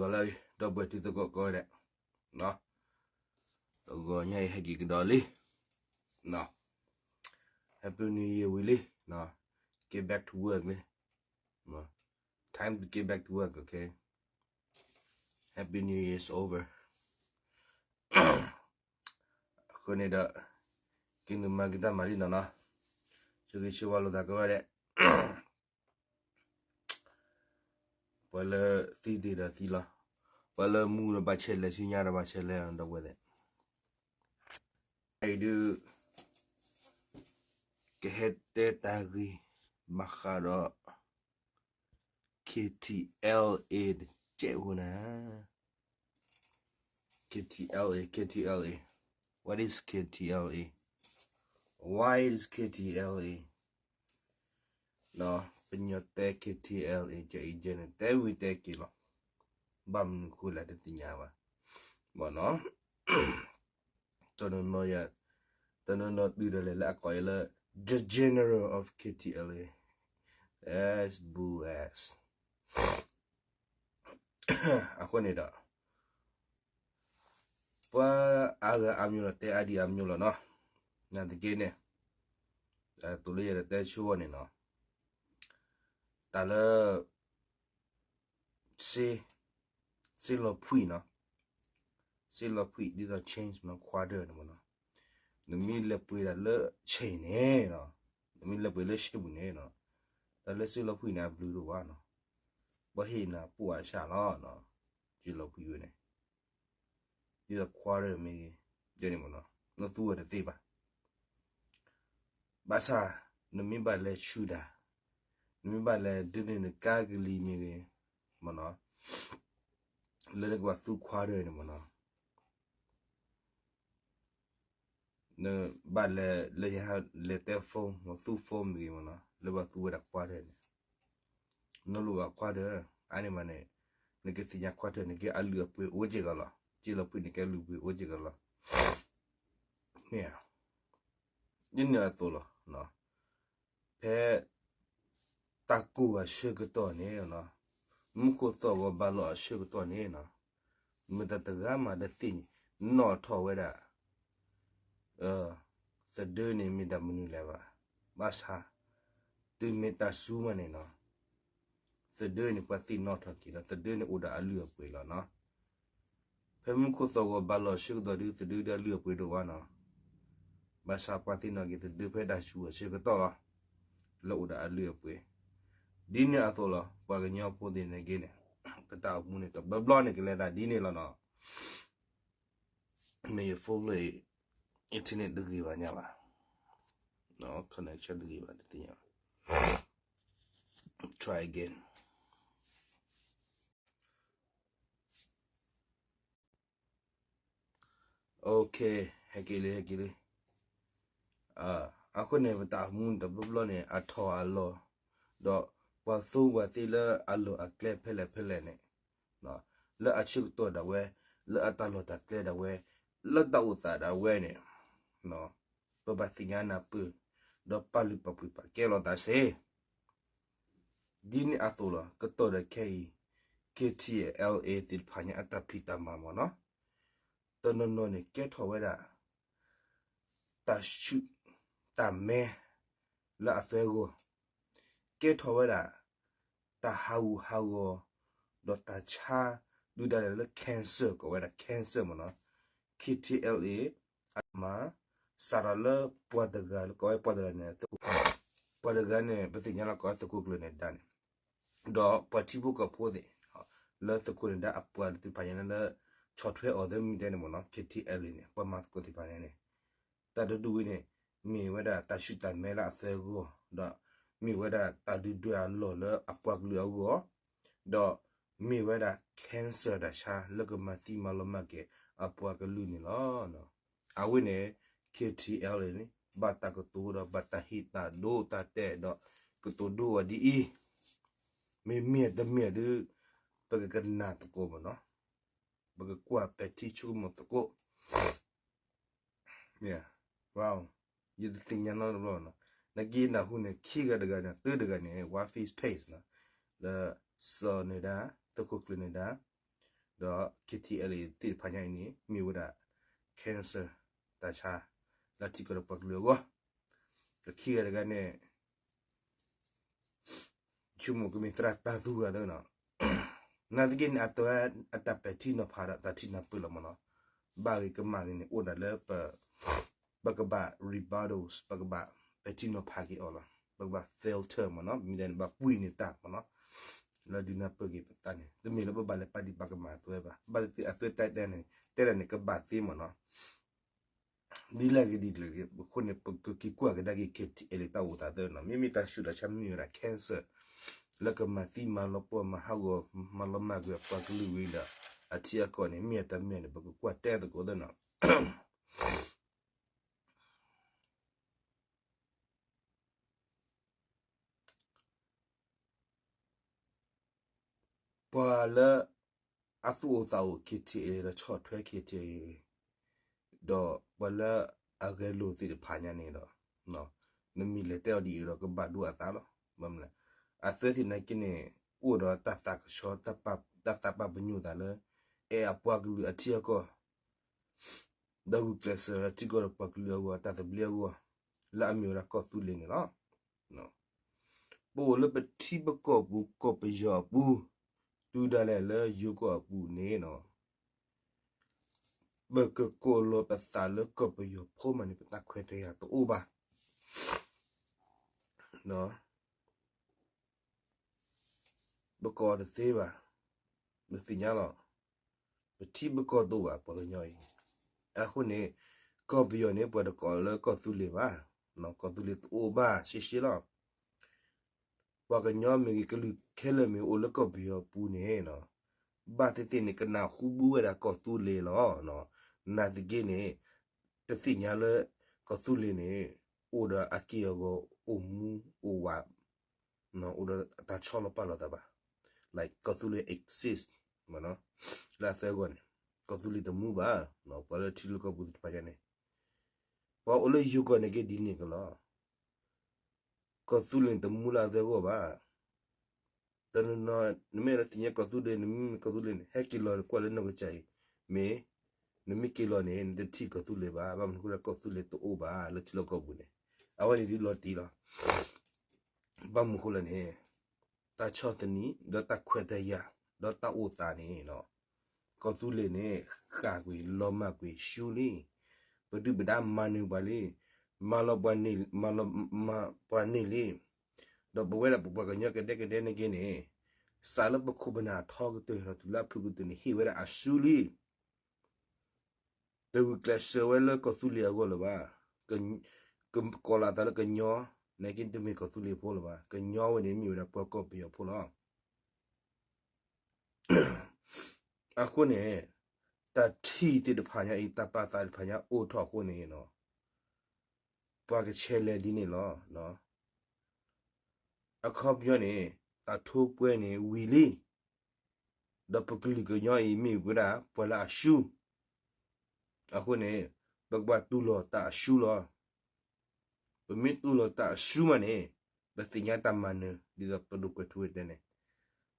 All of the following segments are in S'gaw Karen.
ဒီးလၢ ဒီပုၢ်ဝဲၢ်တံၤသကိးကိးဂၤဒဲး, တဂီၤညါအံၤဟဲက့ၤကဒီးလံ, Happy New Year ဝံၤလံ, get back to work လံ, time to get back to work, okay, Happy New Year is over. အဃိန့ၣ်ဒီး က့ၤနုာ်မၤက့ၤတၢ်မၤလံနီၤနီၤ, ဆိၣ်ဂ့ၤဆိၣ်ဝါလိာ်သးကိးဂၤဒဲး, ပှၤလၢသံဒံးဒီးသံလီၤ, ပှၤလၢမူဒီးဘၣ်ဆဲးလဲၤ ဆူညါဒီးဘၣ်ဆဲးလဲၤ ဒီပုၢ်ဝဲၢ်သ့ၣ်, အံၤဒုး ကဟဲတဲတၢ်ဂ့ၢ် ဘၣ်ဃးဒီး K T L A တကဲးဖိန့ၣ်, K T L A, K T L A, what is K T L A, why is K T L A, ပညီတဲ K T L A ကဲအံၤကဲန့ၣ် တဲဝံၤတဲက့ၤလီၤ, ဘၣ်မနုၤဃိလဲၣ်တသ့ၣ်ညါဘၣ်, မ့ၢ်နီၤ, တနီၤနီၤယၤ, တနီၤနီၤတုၤဒၣ်လဲာ်လၢအကိးယၤလၢ the general of K T L A, that's bull ass. အဃိန့ၣ်ဒီး ပှၤအါဂၤအါမျိုးလီၤ တဲအါဒံးအါမျိုးလီၤနီၤ, နာ်သက့န့ၣ်, တိၤလၢယတဲဆိအီၤန့ၣ်နီၤ, တၢ်လၢ စ့, စ့လီၤဖှံနီၤ, စ့လီၤဖှံ ဒ်သိး change နီၤ quarter န့ၣ်မ့ၢ်နီၤ, နမ့ၢ်လဲၤပှ့ၤဒၣ်လၢ change န့ၣ်နီၤ, နမ့ၢ်လဲၤပှ့ၤလၢစ့ပူၤန့ၣ်နီၤ, တၢ်လၢစ့လီၤဖှံန့ၣ် အဘျုးဒိၣ်ဘၣ်နီၤ, ပှၤဟ့ၣ်နၤပိၢ်အါစှၤလီၤနီၤ, စ့လီၤဖှံဝဲန့ၣ် ဒ်သိး quarter မ့ၢ်ဂ့ၤ, ယဲန့ၣ်မ့ၢ်နီၤ, နသူဝဲတသ့ဘၣ်. ဘၣ်ဆၣ် နမ့ၢ်ဘၣ်လဲၤဆူၣ်တၢ်, နမ့ၢ်ဘၣ်လဲၤဒုးန့ၢ်နကါကလံၤမ့ၢ်ဂ့ၤ, မ့ၢ်နီၤ, လၢနကဘၣ်သူ quarter န့ၣ်မ့ၢ်နီၤ, နဘၣ်လဲၤ လၢယဟဲလဲၤတဲ phone မ့ၢ်သူ phone မ့ၢ်ဂ့ၤမ့ၢ်နီၤ, လၢဘၣ်သူဝဲဒၣ် quarter န့ၣ်, နလိၣ်ဘၣ် quarter, အါန့ၢ်မးန့ၣ်, နကသ့ၣ်ညါ quarter န့ၣ် ကဲအလုၢ်အပှ့ၤအိၣ်က့ၤကီးလီၤ, စ့လီၤဖှံန့ၣ် ကဲအလုၢ်အပှ့ၤအိၣ်က့ၤကီးလီၤ. မ့ၢ်ဧါ, ဒ်န့ၣ်အသိးလီၤ. ဖဲ တၢ်ကိၢ်အဆၢကတီၢ်န့ၣ်, မူခိၣ်သီၣ်ဂီၤဘါလီၤအဆၢကတီၢ်န့ၣ်, မတၤတဂၤမးတသ့ၣ်နီၣ်ထီၣ်ဝဲဒၣ် သဒၢန့ၣ်မ့ၢ်တၢ်မနုၤလဲၣ်ဘၣ်. ဘၣ်ဆၣ် တုၤမ့ၢ်တၢ်စူၤမးန့ၣ်နီၤ, သဒၢန့ၣ် ပှၤသ့ၣ်နီၣ်ထီၣ်က့ၤဒီး သဒၢန့ၣ်အိၣ်ဒီးအလုၢ်အပှ့ၤလီၤနီၤ. ဖဲမူခိၣ်သီၣ်ဂီၤဘါလီၤအဆၢကတီၢ်ဒုး သဒၢဒီးအလုၢ်အပှ့ၤဒိၣ်ဘၣ်နီၤ. ဘၣ်ဆၣ်ပှၤသ့ၣ်နီၣ်က့ၤသဒၢဖဲတၢ်စူၤအဆၢကတီၢ်လီၤ, လၢအိၣ်ဒီးအလုၢ်အပှ့ၤ. ဒ်န့ၣ်အသိးလီၤ, ပှၤကညီဖိသ့ၣ်န့ၣ်က့န့ၣ်, ပတၢ်အိၣ်မူန့ၣ် တဘျီဘျီန့ၣ် ကလဲၤသးဒ်န့ၣ်လီၤနီၤ. မ့ၢ်ယ phone လၢ internet တဂ့ၤဘၣ်ညါဘၣ်, connection တဂ့ၤဘၣ်တသ့ၣ်ညါ. Try again. Okay, ဟဲက့ၤလံ ဟဲက့ၤလံ. အဃိန့ၣ် ပတၢ်အိၣ်မူတဘျီဘျီန့ၣ် အထီၣ်အလီၤ, ဒီးပှၤသူပှၤသ့လၢအလီၢ်အကျဲဖဲလဲၣ်ဖဲလဲၣ်န့ၣ်, လၢအဆၢကတီၢ်ဒၣ်ဝဲ, လၢအတၢ်လီၢ်တၢ်ကျဲဒၣ်ဝဲ, လၢတၢ်အိၣ်သးဒၣ်ဝဲန့ၣ်, ပဘၣ်သ့ၣ်ညါနၢ်ပၢၢ်, ဒီးပာ်လုၢ်ပာ်ပှ့ၤပာ်ကဲလိာ်သးစ့ၢ်. ဒ်န့ၣ်အသိးလီၤ, ကတီၢ်ဒီးခဲအံၤ K T L A သ့ၣ်တဖၣ်ညါအတၢ်ဖံးတၢ်မၤမ့ၢ်နီၤ, တနီၤနီၤန့ၣ် ကဲထီၣ်ဝဲဒၣ် တၢ်ဆူၣ်တၢ်မဲ လၢအသွဲဂီၢ်, ကဲထီၣ်ဝဲဒၣ် တၢ်ဟးဂူာ်ဟးဂီၤ ဒီးတၢ်ဆါ ဒုၣ်ဒါလၢ cancer ကိးဝဲဒၣ် cancer မ့ၢ်နီၤ, K T L A အမၤ စးထီၣ်လၢပှၤတဂၤ ကိးဝဲပှၤတဂၤန့ၣ် ပှၤတဂၤန့ၣ် ပသ့ၣ်ညါလီၤကိးဝဲသုးခိၣ်ကျၢၢ်နဲၣ်ဒါန့ၣ်, ဒီးပှၤထံဖိကီၢ်ဖိသ့ၣ် လၢသုးခိၣ်နဲၣ်ဒါအပှၤသ့ၣ်တဖၣ်ညါလၢ ဆီၣ်ထွဲအီၤသ့မ့ၢ်တဲန့ၣ်မ့ၢ်နီၤ, K T L A န့ၣ် ပှၤမၤသကိးသ့ၣ်တဖၣ်ညါန့ၣ်, တၢ်တဒူၣ်ဝဲန့ၣ် မ့ၢ်ဝဲဒၣ်တၢ်ဆူၣ်တၢ်မဲလၢအသွဲဂီၢ်, ဒီးမ့ၢ်ဝဲဒၣ်တၢ်ဒုၣ်ဒွဲၣ်အလီၢ်လၢအပှၤကလုာ်အဂီၢ်, ဒီးမ့ၢ်ဝဲဒၣ် cancer တၢ်ဆါ လၢကမၤသံမၤလီၤမၢ်က့ၤအပှၤကလုာ်န့ၣ်လီၤ. အဝဲန့ၣ် K T L A န့ၣ် ဘၣ်တၢ်ကတိၤဒီးဘၣ်တၢ်ဟ့ၣ်တၢ်ဒိတၢ်တဲာ်ဒီး ကတိၤဒိအီၤဒ်အံၤ, မ့မ့ၢ်တမ့ၢ်ဒုး ပကကနၣ်သကိးမ့ၢ်နီၤ, ပကကွၢ်ပဲာ်ထံဆိကမိၣ်သကိး. ယတသ့ၣ်ညါနီတဘျီနီၤ, နက့နၢ်ဟူန့ၣ် ခံဂၤတဂၤန့ၣ် တၢတဂၤန့ၣ် one face page နီၤ, လၢစီၤနဲၣ်ဒါ, သုးခိၣ်ကျၢၢ်နဲၣ်ဒါ, ဒီး K T L A သ့ၣ်တဖၣ်ညါအံၤန့ၣ် မ့ၢ်ဝဲဒၣ် cancer တၢ်ဆါ လၢထံကီၢ်ဒီးပှၤကလုာ်အဂီၢ်, ဒီးခံဂၤတဂၤန့ၣ် ဆိကမိၣ်ကမ့ၢ်သရၣ်တၢ်သူဂၤသနီၤ, နာ်သက့န့ၣ် အတၢ်ပဲာ်ထံနီၤဖးဒီးတၢ်ထံၣ်နၢ်ပၢၢ်လီၤမ့ၢ်နီၤ, ဘၣ်ဂ့ၤကမၣ်ဂ့ၤန့ၣ် အိၣ်ဒၣ်လၢ ပကဘၣ် rebuttals ပကဘၣ်ပဲာ်ထံနီၤဖးက့ၤအီၤလီၤ, ပကဘၣ် filter မ့ၢ်နီၤ, မ့ၢ်ဒ်န့ၣ် ဘၣ်ကွံာ်န့ၢ်တၢ်မ့ၢ်နီၤ, လၢဒုးနၢ်ပၢၢ်က့ၤပသးန့ၣ် တမ့ၢ်လၢပဘၣ်လဲၤပာ်ဒံးပာ်ကမၣ်အသွဲဘၣ်, ဘၣ်သ့ၣ်သ့ၣ်အသွဲတဲတဲန့ၣ် တဲဒၣ်န့ၣ် ကဘၣ်သ့မ့ၢ်နီၤ ဒ်လဲၣ်ဂ့ၤဒ်လဲၣ်ဂ့ၤ, အဃိန့ၣ် ပကက့ၤကွၢ်ကဒါက့ၤ K T L A တၢ်အိၣ်သးသနီၤ, မ့မ့ၢ်တၢ်ဆူးတၢ်ဆါမ့ၢ်ဝဲဒၣ် cancer လၢကမၤသံမၤလီၤပှီၢ်မၤဟးဂီၤ မၤလီၤမၢ်ကွံာ်ပှၤကလုာ်ဝံၤဒီး အထံအကီၢ်န့ၣ် မ့ၢ်အတၢ်မ့ၢ်န့ၣ် ပကကွၢ်တဲသကိးသနီၤ ပှၤလၢအသူၣ်အိၣ်သးအိၣ် K T L A ဒီးဆီၣ်ထွဲ K T L A ဒီးပှၤလၢအဂဲၤလိာ်သ့ၣ်တဖၣ်ညါန့ၣ်ဒီး နမ့ၢ်လဲၤတဲအီၤဒ်အံၤဒီးကဘၣ်ဒိအသးလီၤ. ဘၣ်မနုၤလဲၣ်, အသွဲသ့ၣ်နာ်က့န့ၣ် အိၣ်ဒီးတၢ်သးကဆှီ တၢ်သးပာ်ပညိၣ်သးလၢ အဲၣ်အပှၤကလုာ်အထံအကီၢ် ဒီးဂုာ်ကျဲးစၢးထံကီၢ်ဒီးပှၤကလုာ်အဂီၢ် တၢ်သဘျ့အဂီၢ် လၢအမ့ၢ်ဝဲဒၣ်ကီၢ်သူလ့ၤန့ၣ်လီၤ. ပအိၣ်လၢပထံပကီၢ်ပူၤ ကီၢ်ပယီၤအပူၤ, တုၤဒၣ်လဲာ်လၢယိၤကီၢ်အပူၤန့ၣ် ပကကိးလီၤပသးလၢကီၢ်ပယီၤဖိမးန့ၣ် ပတၢ်ခွဲးတၢ်ယာ်တအိၣ်ဘၣ်. ပကိးတသ့ဘၣ်, ပသ့ၣ်ညါလီၤ. ပထံပကီၢ်တအိၣ်ဘၣ် ပှၤကညီအံၤ. အဃိန့ၣ် ကီၢ်ပယီၤန့ၣ် ပှၤတကိးလၢကီၢ်သူလ့ၤဘၣ်, ကီၢ်သူလ့ၤတအိၣ်ဘၣ်ရှဲရှဲလီၤ. ပှၤကညီမ့ၢ်ဂ့ၤ ကလုာ်ခဲလၢာ်မ့ၢ်အိၣ်လၢကီၢ်ပယီၤပူၤန့ၣ် ဘၣ်သ့ၣ်သ့ၣ်န့ၣ် ကနၢ်ဟူဘၣ်ဝဲဒၣ်ကီၢ်သူလ့ၤလီၤ. နာ်သက့န့ၣ် တသ့ၣ်ညါလၢ ကီၢ်သူလ့ၤန့ၣ် အိၣ်ဒီးအက့ၢ်အဂီၤ အိၣ်မူအိၣ်ဝး, အိၣ်ဒီးတၢ်ဆီလီၤပာ်လီၤသးဘၣ်. Like ကီၢ်သူလ့ၤ exist လၢအသၢဂီၢ်န့ၣ် ကီၢ်သူလ့ၤတမူဘၣ်. ပှၤလၢထံလၢကီၢ်ပူၤသ့ၣ်တဖၣ်ညါန့ၣ် ပှၤအိၣ်လၢယိၤကီၢ်န့ၣ်က့ဒ်န့ၣ်ကလီၤ. ကီၢ်သူလ့ၤန့ၣ်တမူလၢအသၢဂီၢ်ဘၣ်. တနီၤနီၤ နမ့ၢ်လၢသ့ၣ်ညါကီၢ်သူလ့ၤ နမ့ၢ်မ့ၢ်ကီၢ်သူလ့ၤန့ၣ် ဟဲက့ၤလီၤကွၢ်လၢနီၢ်ကစၢ်အံၤ, မ့ၢ် နမ့ၢ်က့ၤလီၤန့ၣ် နတထံၣ်ကီၢ်သူလ့ၤဘၣ်. ဘၣ်မနုၤအဃိလၢကီၢ်သူလ့ၤတအိၣ်ဘၣ်လၢထံလၢကီၢ်ပူၤန့ၣ် အဝဲန့ၣ်ဒ်လီၤတံၢ်လီၤ. ဘၣ်မနုၤအဃိလဲၣ်န့ၣ် တၢ်ဆီၣ်သနံး ဒီးတၢ်ခွဲးတၢ်ယာ် ဒီးတၢ်အိၣ်သးန့ၣ် ကီၢ်သူလ့ၤန့ၣ် ဃၣ်ကွံာ်လီၤမၢ်ကွံာ်ဆူလံ. ပဒုၣ်ပဒါမၤနၢၤပှၤလံ, မၤလီၤပှၤန့ၢ်, မၤလီၤမၢ်ပှၤန့ၢ်လံ. ဒီးပဝဲဒၣ်ပပှၤကညီကဒဲကဒဲန့ၣ်က့န့ၣ် စးလၢပခိၣ်ပနၢ်ထီကတၢၢ်ဒီးတုၤလၢအဖုၣ်ကတၢၢ်န့ၣ် ဟ့ၣ်ဝဲဒၣ်အစုလံ. တဂုာ်ကျဲးစၢးဝဲလၢကီၢ်သူလ့ၤအဂီၢ်လၢၤဘၣ်. ကကိးလီၤအသးလၢကညီ, နာ်က့တမ့ၢ်ကီၢ်သူလ့ၤဖိလၢၤဘၣ်. ကညီဝဲန့ၣ်မ့ၢ်ဝဲဒၣ်ပှၤကီၢ်ပယီၤဖိလီၤ. အဃိန့ၣ် တၢ်ထံၣ်သ့ၣ်တဖၣ်ညါအံၤ တၢ်ပာ်သးတဖၣ်ညါအိၣ်ထီၣ်အဃိန့ၣ် ပှၤကဆဲးလဲၤဒ်န့ၣ်လီၤ. အခီပညီန့ၣ် တၢ်ထိပှဲၤန့ၣ်ဝံၤလံ. ဒီးပကလုာ်ကညီအံၤမ့ၢ်ဝဲဒၣ်ပှၤလၢအရှုံး. အဃိန့ၣ် ပကဘၣ်တူၢ်လိာ်တၢ်အရှုံးလီၤ. ပမ့ၢ်တူၢ်လိာ်တၢ်အရှုံးမးန့ၣ် ပသ့ၣ်ညါတၢ်မၤနၢၤ ဒ်သိးပဒိၣ်ကွဲးထူဝဲတဲန့ၣ်,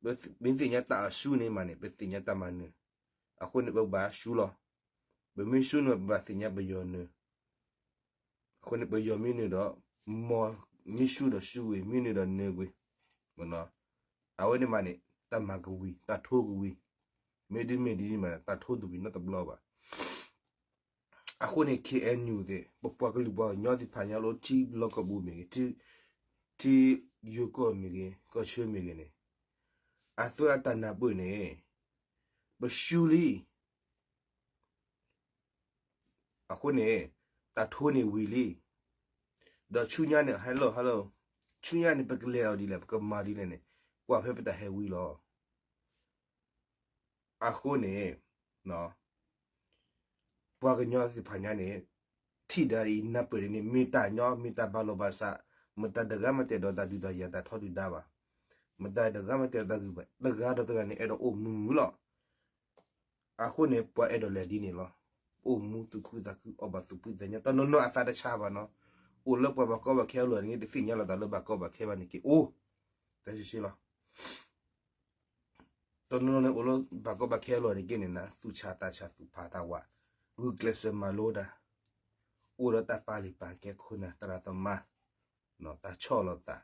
ပမ့ၢ်သ့ၣ်ညါတၢ်အရှုံးန့ၣ်မးန့ၣ် ပသ့ၣ်ညါတၢ်မၤနၢၤ. အဃိန့ၣ် ပကဘၣ်ရှုံးလီၤ. ပမ့ၢ်ရှုံးန့ၣ် ပဘၣ်သ့ၣ်ညါပယီၤနၢၤ. အဃိန့ၣ် ပယီၤမ့ၢ်နၢၤဒီး မ်မ့ၢ်ရှုံးဒီးရှုံးကွံာ် မ့ၢ်နၢၤဒီးနၢၤကွံာ်. အဝဲန့ၣ်မးန့ၣ် တၢ်မၤကဝံၤ တၢ်ထိကဝံၤ မ့ၢ်ဒ်မ့ၢ်ဒ်န့ၣ်မး တၢ်ထိတဝံၤနီတဘျီဘၣ်. အဃိန့ၣ် K N U သ့ၣ် ပပှၤကလုာ်ပှၤကညီသ့ၣ်တဖၣ်ညါလၢထံလီၢ်ကီၢ်ပူၤမ့ၢ်ဂ့ၤ, ထံယိၤကီၢ်မ့ၢ်ဂ့ၤ ကီၢ်ဆၢမ့ၢ်ဂ့ၤန့ၣ် အသွဲအတၢ်နၢ်ပၢၢ်န့ၣ် ပရှုံးလံ. အဃိန့ၣ် တၢ်ထိန့ၣ်ဝံၤလံ. ဒီးဆူညါန့ၣ် hello hello ဆူညါန့ၣ် ပကလဲၤအီၤဒ်လဲၣ် ပကမၤဒ်လဲၣ်န့ၣ် ကွၢ်ဖဲပတၢ်ဟဲဝံလီၤ. အဃိန့ၣ် ပှၤကညီသ့ၣ်တဖၣ်ညါန့ၣ် ထံၣ်ဒၣ်အံၤ နၢ်ပၢၢ်ဒ်န့ၣ် မ့ၢ်တၢ်ညီ မ့ၢ်တၢ်ဘၣ်လိာ်ဘၣ်စး, မတၤတဂၤမ့ၢ်တအဲၣ်ဒိးတၢ်ဒုးတၢ်ယၤ တၢ်ထီဒုၣ်ဒါဘၣ်. မတၤတဂၤမ့ၢ်တအဲၣ်ဒိးတၢ်ဂုၤဘၣ်, တဂၤဒီးတဂၤန့ၣ် အဲၣ်ဒိးအိၣ်မုာ်မုာ်လီၤ. အဃိန့ၣ် ပှၤအဲၣ်ဒိးလဲၤဒ်န့ၣ်လီၤ. အိၣ်မူသူၣ်ခုသးခု အီၣ်ဘၣ်သူၣ်ဖှံသးညီ, တနီၤနီၤအသးတဆါဘၣ်နီၤ. အိၣ်လၢပှၤဘၣ်ကီဘၣ်ခဲအလီၢ်န့ၣ် တသ့ၣ်ညါလိာ်သးလၢဘၣ်ကီဘၣ်ခဲဘၣ်န့ၣ်က့ၤအိၣ်, တၢ်ရှဲရှဲလီၤ. တနီၤနီၤန့ၣ် အိၣ်လၢဘၣ်ကီဘၣ်ခဲအလီၢ်န့ၣ်က့န့ၣ် သူၣ်ဆးသးဆးသူၣ်ဖးသးဝး, ဂုာ်ကျဲးစၢးမၤလိတၢ်, အိၣ်ဒီးတၢ်ပာ်လုၢ်ပာ်ကဲခိၣ်နၢ်သရၣ်သမါ, တၢ်ဆီၣ်လီၤသး,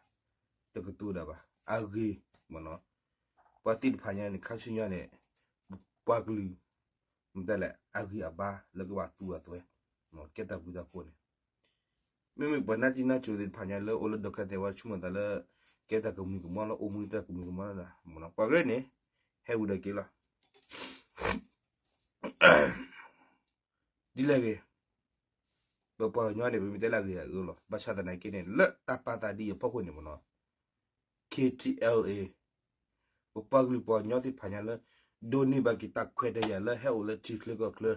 တကတိၤဒၣ်ဘၣ်, အဂ့ၤ, မ့ၢ်နီၤ, ပှၤသ့ၣ်တဖၣ်ညါန့ၣ် ခါဆူညါန့ၣ်, ပပှၤကလုာ်, မ့ၢ်တဲလဲၣ် အဂံၢ်အဘါလၢကဘၣ်သူၣ်ဘၣ်သးဝဲ, ကဲတၢ်ဘျုးတၢ်ဖှိၣ်န့ၣ် မ့မ့ၢ်ပှၤနါတံၢ်နါစိၤသ့ၣ်တဖၣ်ညါလၢအိၣ်လၢဒုက္ခသည်ဝဲ ဆိကမိၣ်သးလၢ ကဲတၢ်ကမှံၤကမီၤလၢအိၣ်မူတၢ်ကမှံၤကမီၤလၢဒၣ် မ့ၢ်နီၤ ပှၤဂ့ၤန့ၣ် ဟဲဝံၤဒီးက့ၤလီၤ. ဒ်လဲၣ်ဂ့ၤ, ပပှၤကညီန့ၣ် ပမ့ၢ်တဲလၢအဂ့ၤအအၢလီၤ. ဘၣ်ဆၣ်သနာ်က့န့ၣ် လၢတၢ်ပာ်သးဒ်အံၤအဖီခိၣ်န့ၣ် မ့ၢ်နီၤ K T L A ပပှၤကလုာ်ပှၤကညီသ့ၣ်တဖၣ်ညါလၢ ဒိးန့ၢ်ဘၣ်က့ၤတၢ်ခွဲးတၢ်ယာ်လၢဟဲအိၣ်လၢထံချၢကီၢ်ချၢ,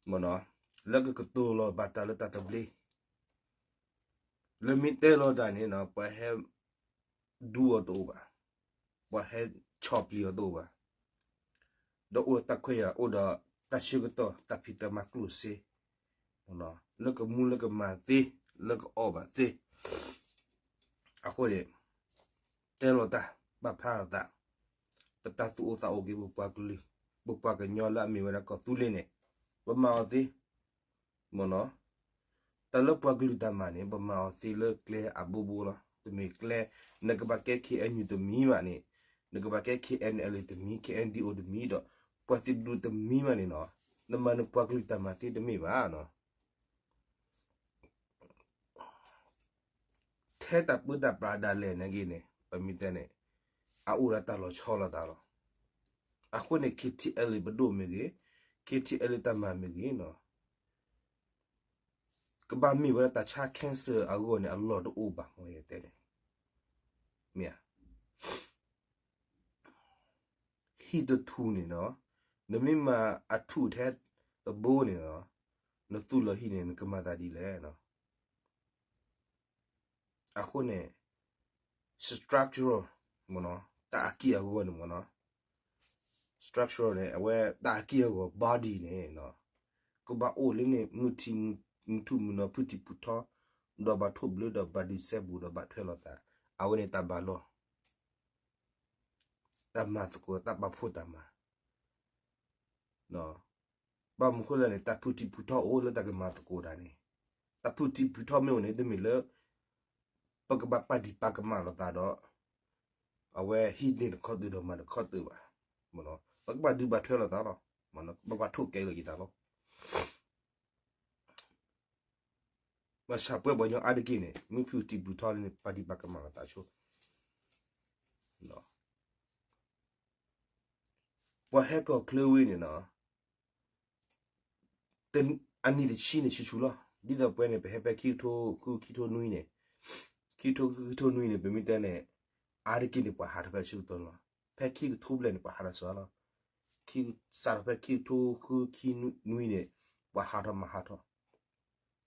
မ့ၢ်နီၤ, လၢကကတိၤလီၤဘၣ်တၢ်လၢတၢ်သဘျ့, လၢမ့ၢ်တဲလီၤတၢ်န့ၣ် ပှၤဟဲဒူအီၤတအိၣ်ဘၣ်, ပှၤဟဲဆီၣ်ပျံၤအီၤတအိၣ်ဘၣ်, ဒီးအိၣ်ဒီးတၢ်ခွဲးယာ် အိၣ်ဒီးတၢ်ဆၢကတီၢ် တၢ်ဖံးတၢ်မၤကျိၣ်စ့, လၢကမူလၢကမၤသ့, လၢကအီၣ်ဘၣ်သ့, အဃိန့ၣ် တဲလီၤတၢ် ပာ်ဖျါလီၤသး, ပတၢ်သူၣ်အိၣ်သးအိၣ်က့ၤ ပပှၤကလုာ်, ပပှၤကညီလၢအမ့ၢ်ဝဲဒၣ်ကီၢ်သူလ့ၤန့ၣ် ပမၤအီၤသ့, မ့ၢ်နီၤ, တၢ်လၢပှၤကလုာ်တၢ်မၤန့ၣ် ပမၤအီၤသ့လၢကျဲအဘိဘိလီၤ. တမ့ၢ်ကျဲ နကဘၣ်ကဲ K N U တမံၤဘၣ်န့ၣ်, နကဘၣ်ကဲ K N L A တမံၤ, K N D O တမံၤဒီး ပှၤသ့ၣ်တဒူတမံၤဘၣ်န့ၣ်နီၤ, နမၤနပှၤကလုာ်တၢ်မၤသ့တမ့ၢ်ဘၣ်နီၤ. ထဲတၢ်ပၢတၢ်ပြးဒၣ်လဲာ်န့ၣ်ဂ့ၤန့ၣ် ပမ့ၢ်တဲန့ၣ် အအိၣ်ဒီးတၢ်လီၤဆီလိာ်သးလီၤ. အဃိန့ၣ် K T L A ပဒိၣ်မ့ၢ်ဂ့ၤ, K T L A တၢ်မၤမ့ၢ်ဂ့ၤနီၤ, ကဘၣ်မ့ၢ်ဝဲဒၣ်တၢ်ဆါ cancer အဂီၢ်န့ၣ် အလီၢ်တအိၣ်ဘၣ်မ့ၢ်ယတဲန့ၣ်, မ့ၢ်ဧါ. ဟံၣ်တထူၣ်န့ၣ်နီၤ, နမ့ၢ်မၤအထူၣ်ထဲတဘိန့ၣ်နီၤ, နသူၣ်လီၤဟံၣ်န့ၣ် နကမၤသးဒ်လဲၣ်နီၤ. အဃိန့ၣ် structural မ့ၢ်နီၤ, တၢ်အက့ၢ်အဂီၤန့ၣ်မ့ၢ်နီၤ, structural န့ၣ် အဝဲတၢ်အက့ၢ်အဂီၤ body န့ၣ်နီၤ, ကဘၣ်အိၣ်လၢန့ၣ် မုၢ်ထူၣ်မုၢ်နီၤ ဖုၣ်ထံၣ်ဖုၣ်ထီ, ဒီးဘၣ်ထိၣ်ဘျၢဒီးဘၣ်ဒုးစဲဘူးဒီးဘၣ်ထွဲလိာ်သး, အဝဲန့ၣ်တၢ်ဘၣ်လီၢ် တၢ်မၤသကိးတၢ်ပာ်ဖှိၣ်တၢ်မၤ, ဘၣ်မနုၤဃိလဲၣ်န့ၣ် တၢ်ဖုၣ်ထံၣ်ဖုၣ်ထီအိၣ်လၢတၢ်ကမၤသကိးတၢ်န့ၣ်, တၢ်ဖုၣ်ထံၣ်ဖုၣ်ထီမ့ၢ်အိၣ်န့ၣ် တမ့ၢ်လၢ ပကဘၣ်ပာ်ဒံးပာ်ကမၣ်လိာ်သးဒီး အဝဲဟံးန့ၢ်တခီတၢၤဒီးမၤတခီတၢၤဘၣ်, ပကဘၣ်ဒုးဘၣ်ထွဲလိာ်သးလီၤ, ပဘၣ်ထိၣ်ကဲလိာ်က့ၤသးလီၤ. ဘၣ်ဆၣ်ပှၤကညီအါတက့ၢ်န့ၣ် မ့ၢ်ဖုၣ်ထံၣ်ဖုၣ်ထီလံန့ၣ် ပာ်ဒံးပာ်ကမၣ်လိာ်သးဆိ, ပှၤဟဲကီၢ်ချၢဝံၤန့ၣ်နီၤ, အနံၣ်တဆံန့ၣ်ဆူၣ်ဆူၣ်လီၤ. ဒ်သိးပဝဲန့ၣ် ပဟဲဖဲခံကထိဃု ခံကထိနွံန့ၣ်, ခံကထိဃု ခံကထိနွံန့ၣ် ပမ့ၢ်တဲန့ၣ် အါတက့ၢ်န့ၣ် ပှၤဟးထီၣ်ဖဲဆၢကတီၢ်လီၤ. ဖဲခံကထိဘျဲၣ်န့ၣ် ပှၤဟးထီၣ်စှၤလီၤ. စးထီၣ်ဖဲခံကထိဃု ခံနွံန့ၣ် ပှၤဟးထီၣ်မၤဟးထီၣ်,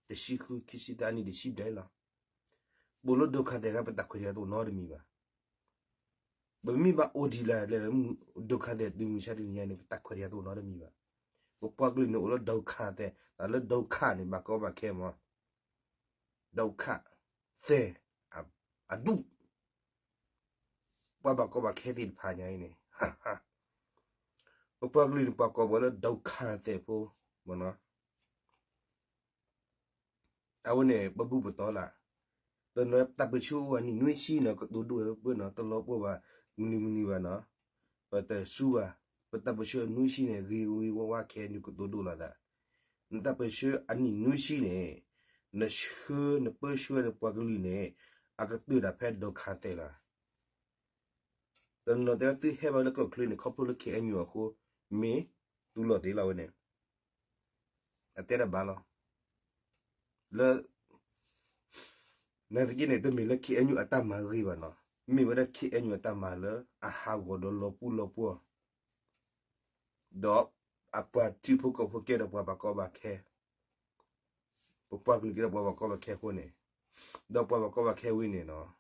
တဆံဃု ခံဆံသၢ အနံၣ်တဆံဘျဲၣ်လီၤ. ပအိၣ်လၢဒုက္ခသည်ဂၤ ပတၢ်ခွဲးတၢ်ယာ်တအိၣ်နီတမံၤဘၣ်. ပမ့ၢ်ဘၣ်အိၣ်ဒံးလၢလဲၣ်လၢ ဒုက္ခသည်တုၤမုၢ်ဆါတနံၤညါန့ၣ် ပတၢ်ခွဲးတၢ်ယာ်တအိၣ်နီတမံၤဘၣ်. ပပှၤကလုာ်န့ၣ်အိၣ်လၢဒုက္ခသည်, တၢ်လၢဒုက္ခန့ၣ် ဘၣ်ကီဘၣ်ခဲမး, ဒုက္ခသည် အဒူၣ်, ပှၤဘၣ်ကီဘၣ်ခဲသ့ၣ်တဖၣ်ညါအံၤန့ၣ်, ပပှၤကလုာ်န့ၣ် ပှၤကိးဝဲလၢဒုက္ခသည်ဖိ, မ့ၢ်နီၤ. အဝဲန့ၣ် ပဘူၣ်ပတီၢ်လၢ်, တနီၤတၢ်ပၢၢ်ဆၢအိၣ်အနံၣ်နွံဆံနီၤ ကတိၤဒိၣ်ဝဲပၢၢ်နီၤ တလီၤပှီၢ်ဘၣ် မနုၤမနုၤဘၣ်နီၤ, ပတစူဘၣ်, ပတၢ်ပၢၢ်ဆၢအနွံဆံန့ၣ် ဂ့ၤဂ့ၤဝါဝါ ခဲအံၤနကတိၤဒိၣ်လီၤသး, နတၢ်ပၢၢ်ဆၢအနံၣ်နွံဆံန့ၣ်, နဆှၢနပၢဆှၢနပှၤကလုာ်န့ၣ် အကတၢၢ်ဒၣ်ဖဲဒုက္ခသည်လီၤ. တနီၤတဲဝဲသုဟဲဘၣ်လၢကီၢ်ချၢန့ၣ် ခီဖျိလၢ K N U အဃိ, မ့ၢ်တူၢ်လိာ်သ့လီၤဝဲန့ၣ်, အတဲတၢ်ဘၣ်လီၤ. လၢ နာ်သက့န့ၣ် တမ့ၢ်လၢ K N U အတၢ်မၤဂ့ၤဘၣ်နီၤ, မ့ၢ်ဝဲဒၣ် K N U အတၢ်မၤလၢအဟးဂီၤဒီးလီၤပှီၢ်လီၤပှီၢ်, ဒီးအပှၤထံဖိကီၢ်ဖိကဲဒီးပှၤဘၣ်ကီဘၣ်ခဲ, ပပှၤကလုာ်ကဲဒီးပှၤဘၣ်ကီဘၣ်ခဲအဃိန့ၣ်, ဒီးပှၤဘၣ်ကီဘၣ်ခဲဝံၤန့ၣ်နီၤ,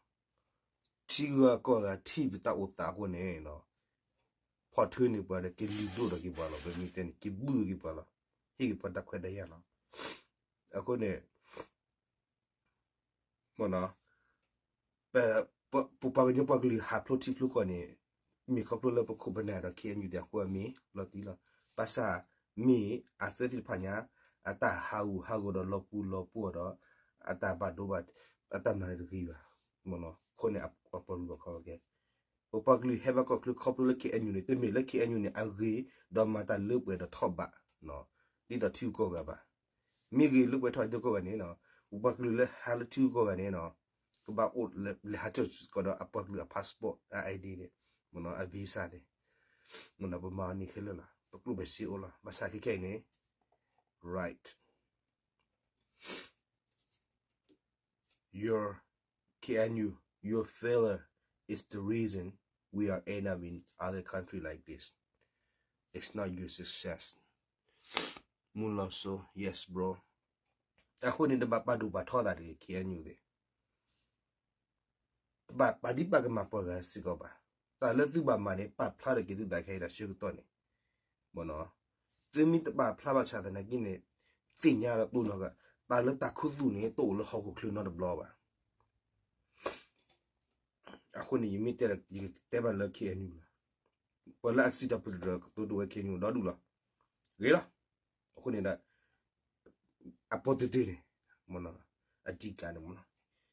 ထံဂၤကီၢ်ဂၤထံၣ်ပတၢ်အိၣ်သးအဃိန့ၣ်နီၤ, ဖီၣ်ထုးန့ၢ်ပှၤဒီးက့ၤလုၢ်ဒိၣ်ထီၣ်က့ၤပှၤလီၤ, ပမ့ၢ်တဲန့ၣ် က့ၤဘုၣ်က့ၤပှၤလီၤ, ဟ့ၣ်က့ၤပှၤတၢ်ခွဲးတၢ်ယာ်လီၤ. အဃိန့ၣ် ပပှၤကညီပှၤကလုာ်ဟးဖျိးထံဖျိးကီၢ်န့ၣ် မ့ၢ်ခီဖျိလၢပခိၣ်ပနၢ်ဒီး ခ့ၣ်အဲၣ်ယူၣ် သ့ၣ်အဃိအမ့ၢ်လီၤတံၢ်လီၤ. ဘၣ်ဆၣ်မ့ၢ်အသၢသ့ၣ်တဖၣ်ညါ အတၢ်ဟးဂူာ်ဟးဂီၤဒီးလီၤပူၤလီၤပှီၢ်ဒီး အတၢ်ဘၣ်ဒိဘၣ် အတၢ်မၤတဂ့ၤဘၣ်. အဃိန့ၣ် အပှၤကလုာ်ဘၣ်ခီကဲ ပပှၤကလုာ်ဟဲဘၣ်ကီၢ်ချၢခီဖျိလၢ ခ့ၣ်အဲၣ်ယူၣ် န့ၣ် တမ့ၢ်လၢ ခ့ၣ်အဲၣ်ယူၣ် န့ၣ် အဂ့ၤဒီးမၤတၢ်လၢပှဲၤဒီးထီၣ်ဘး ဒ်သိးထံဂုၤကီၢ်ဂၤဘၣ်. မ့ၢ်ဂ့ၤလၢပှဲၤထီၣ်ထံဂုၤကီၢ်ဂၤန့ၣ် ပပှၤကလုာ်လၢဟးလၢထံဂုၤကီၢ်ဂၤန့ၣ် ကဘၣ်အိၣ်လဲၤဟးထီၣ်စ့ၢ်ကီးဒီးအပှၤကလုာ်အ passport အ ID န့ၣ် အ visa န့ၣ် ပမၤအီၤန့ၣ်ခဲလၢာ်လီၤ. ပကျိၣ်ပဲာ်စ့အိၣ်လီၤ. ဘၣ်ဆၣ်ခဲခဲအံၤန့ၣ် right, your, K N U, your failure is the reason we are end up in other country like this. It's not your success. မုၢ်လီၤစိ, yes bro. အဃိန့ၣ် တဘၣ်ပာ်ဒိၣ်ပာ်ထီသးတဂ့ၤ ခ့ၣ်အဲၣ်ယူၣ် သ့ၣ် တဘၣ်ပာ်ဒံးပာ်ကမၣ်ပှၤဂၤစ့ၢ်ကီးဘၣ်. တၢ်လၢသုဘၣ်မၤန့ၣ် ပာ်ဖျါထီၣ်က့ၤသုသးခဲအံၤတၢ်ဆၢကတီၢ်န့ၣ် မ့ၢ်နီၤ. သုမ့ၢ်တပာ်ဖျါဘၣ်ဆၣ်သနာ်က့န့ၣ် သ့ၣ်ညါဒီးတိၢ်နီၣ်က့ၤ တၢ်လၢတၢ်ခူသူၣ်န့ၣ်တအိၣ်လၢဟီၣ်ခိၣ်ချၢနီတဘျီဘၣ်. အဃိန့ၣ် ယမ့ၢ်တဲဒီး ယကတဲဘၣ်လၢ ခ့ၣ်အဲၣ်ယူၣ် လီၤ. ပှၤလၢအစံးတၢ်ပတြၢၤကတိၤဒိၣ်ဝဲ ခ့ၣ်အဲၣ်ယူၣ် ဒီဒူၣ်လီၤ. ဂ့ၤလီၤ. အဃိန့ၣ်ဒီး အပီၢ်တံၢ်တံၢ်န့ၣ် မ့ၢ်နီၤ, အဓိကန့ၣ်မ့ၢ်နီ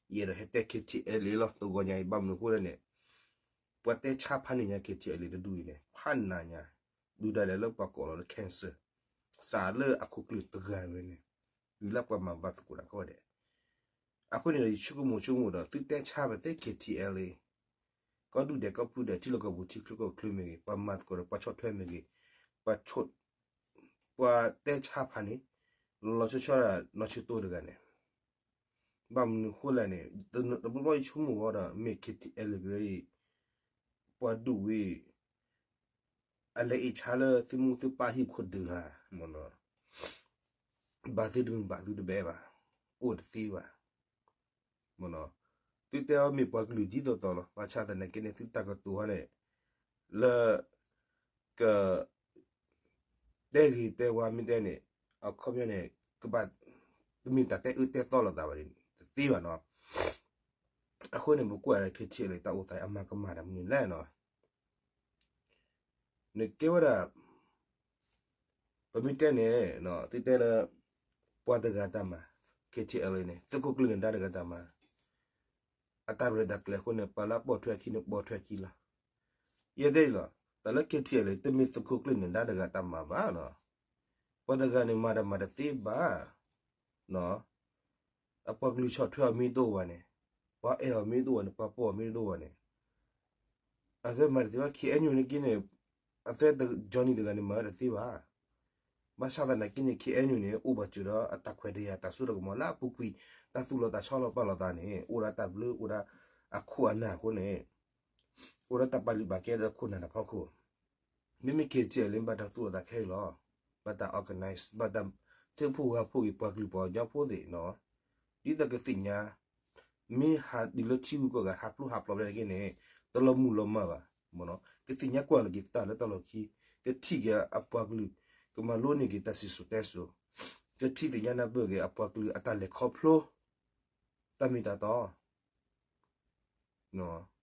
ၤ, ယအဲၣ်ဒိးဟဲတဲ K T L A လီၤ. တဂီၤညါအံၤ ဘၣ်မနုၤအဃိလဲၣ်န့ၣ် ပှၤတဲဆါဖးန့ၢ်ညါ K T L A တဒူၣ်အံၤန့ၣ် ဖးနးညါ, ဒုးဒၣ်လဲာ်လၢပှၤကိးလီၤလၢ cancer စးလၢအခိၣ်ကျၢၢ်တဂၤဝဲန့ၣ် တုၤလၢပှၤမၤဘၣ်သကိးတၢ်ကိးဂၤဒဲး. အဃိန့ၣ်ဒီး ယဆိကမိၣ်ဆိကမိၣ်ဒီး သုတဲဆါပသ့ K T L A ကီၢ်ဒူၣ်ဒဲး ကီၢ်ဖုဒဲး ထံလီၢ်ကီၢ်ပူၤ ထံချၢကီၢ်ချၢမ့ၢ်ဂ့ၤ, ပှၤမၤသကိးဒီးပှၤဆီၣ်ထွဲမ့ၢ်ဂ့ၤ, ပှၤ ပှၤတဲဆါဖးန့ၣ် လီၤဆီဆီဒၣ်နီၢ်ဆၢတိတဂၤန့ၣ်, ဘၣ်မနုၤဃိလဲၣ်န့ၣ် တဘျီဘျီယဆိကမိၣ်ဝဲဒီး မ့ၢ် K T L A အံၤ ပှၤဒူၣ်ဝဲ အလဲၤအ့ၣ်ဆါလၢသုမူသုပၢ်ဟံၣ်ခိၣ်ဒုးဧါ, မ့ၢ်နီၤ, ဘၣ်သုတမုာ်ဘၣ်သုတဘဲဘၣ်, အိၣ်တသ့ဘၣ်, မ့ၢ်နီၤ, သုတဲအီၤမ့ၢ်ပှၤကလုာ်ဒ်သိးသိးလီၤ. ဘၣ်ဆၣ်သနာ်က့န့ၣ် သုတၢ်ကတိၤဟီန့ၣ် လၢ က တဲဂ့ၤတဲဝါမ့ၢ်တဲန့ၣ် အခီပညီန့ၣ် ကဘၣ် တမ့ၢ်တၢ်တဲအၢတဲသီလိာ်သးဘၣ်န့ၣ် တသ့ဘၣ်နီၤ. အဃိန့ၣ် ပကွၢ်ဒီး K T L A တၢ်အိၣ်သးအံၤ အမၤကမၣ်တၢ်မနုၤလဲၣ်နီၤ. နကဲဝဲဒၣ် ပမ့ၢ်တဲန့ၣ် သုတဲလၢ ပှၤတဂၤတၢ်မၤ K T L A န့ၣ် သုးခိၣ်ကျၢၢ်နၢၤဒါတဂၤတၢ်မၤ အတၢ်ရဲၣ်တၢ်ကျဲၤအဃိန့ၣ် ပှၤလၢအပိာ်ထွဲခံန့ၣ် ပိာ်ထွဲခံလီၤ. ယဲဒၣ်အံၤလီၤ, တၢ်လၢ K T L A တမ့ၢ်သုးခိၣ်ကျၢၢ်နၢၤဒါတဂၤတၢ်မၤဘၣ်နီၤ. ပှၤတဂၤန့ၣ် မၤတၢ်မၤတသ့ဘၣ် အပှၤကလုာ်ဆီၣ်ထွဲအီၤမ့ၢ်တအိၣ်ဘၣ်န့ၣ်, ပှၤအဲၣ်အီၤမ့ၢ်တအိၣ်ဘၣ်န့ၣ်, ပှၤပိာ်အီၤမ့ၢ်တအိၣ်ဘၣ်န့ၣ်, အသ့မၤတသ့ဘၣ်. K N U န့ၣ်က့န့ၣ် အသ့ Johnny တဂၤန့ၣ် မၤဝဲတသ့ဘၣ်. ဘၣ်ဆၣ်သနာ်က့န့ၣ် K N U န့ၣ် အိၣ်ဘၣ်စၢၤဒီးအတၢ်ခွဲးတၢ်ယာ်တၢ်စိတၢ်ကမီၤလၢအပူၤကွံာ် တၢ်သူၣ်လီၤတၢ်ဆီလီၤပာ်လီၤသးန့ၣ် အိၣ်ဒီးတၢ်ဘျုး အိၣ်ဒီးအခိၣ်အနၢ်အဃိန့ၣ် အိၣ်ဒီးတၢ်ပာ်လုၢ်ပာ်ကဲဒီးခိၣ်နၢ်တၢ်ဖီခိၣ် မ့မ့ၢ် K T L A န့ၣ် ဘၣ်တၢ်သူၣ်လီၤသးခဲအံၤလီၤ. ဘၣ်တၢ် organize ဘၣ်တၢ်ထၢဖှိၣ်ဂာ်ဖှိၣ်က့ၤပှၤကလုာ်ပှၤကညီဖိသ့ၣ်နီၤ, ဒ်သိးကသ့ၣ်ညါ မ့ၢ်ဟးတုၤလၢထံဂုၤကီၢ်ဂၤ ဟးဖျိဟးဖျိးဖဲန့ၣ်က့န့ၣ် တလီၤမုၢ်လီၤမၢ်ဘၣ်, မ့ၢ်နီၤ, ကသ့ၣ်ညါကွၢ်လီၤက့ၤသးလၢတၢ်လီၢ်ခံ, ကထံၣ်က့ၤအပှၤကလုာ်, ကမၤလိန့ၢ်က့ၤတၢ်စံၣ်စိၤတဲစိၤ, ကထံၣ်သ့ၣ်ညါနၢ်ပၢၢ်က့ၤအပှၤကလုာ်အတၢ်လဲၤခီဖျိ တၢ်မ့ၢ်တၢ်တီ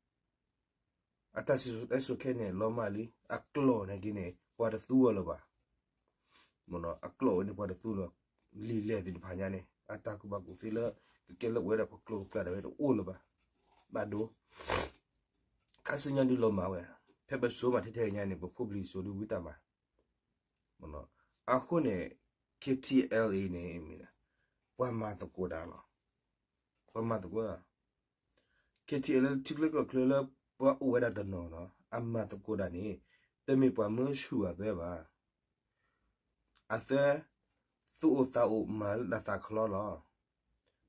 အတၢ်စံၣ်စိၤတဲစိၤခဲအံၤန့ၣ် လီၤမၢ်လံ, အကျိာ်န့ၣ်က့န့ၣ် ပှၤတသူအီၤလၢၤဘၣ်, မ့ၢ်နီၤ, အကျိာ်ဝဲန့ၣ် ပှၤတသူလၢၤ, လံာ်လဲၢ်သ့ၣ်တဖၣ်ညါန့ၣ် အတၢ်ကူၣ်ဘၣ်ကူၣ်သ့လၢ ကကဲလၢပဝဲဒၣ်ပကျိာ်ပကျါဒၣ်ဝဲတအိၣ်လၢၤဘၣ်, ဘၣ်ဒိ ခါဆူညါဒုးလီၤမၢ်ဝဲ, ဖဲပစိၤမးထဲထဲညါန့ၣ် ပဖိပလံၤစိၤဒုးဝံတၢ်မၤ အဃိန့ၣ် K T L A န့ၣ် ပှၤမၤသကိးတၢ်လီၤ, ပှၤမၤသကိးတၢ်, K T L A လၢထံချၢကီၢ်ချၢလၢ ပှၤအိၣ်ဝဲဒၣ်တနီၤနီၤ အမၤသကိးတၢ်န့ၣ် တမ့ၢ်ပှၤမၢဆူၣ်အသးဘၣ်, အသး သူၣ်အိၣ်သးအိၣ်မၤလၢတၢ်သးကလီလီၤ.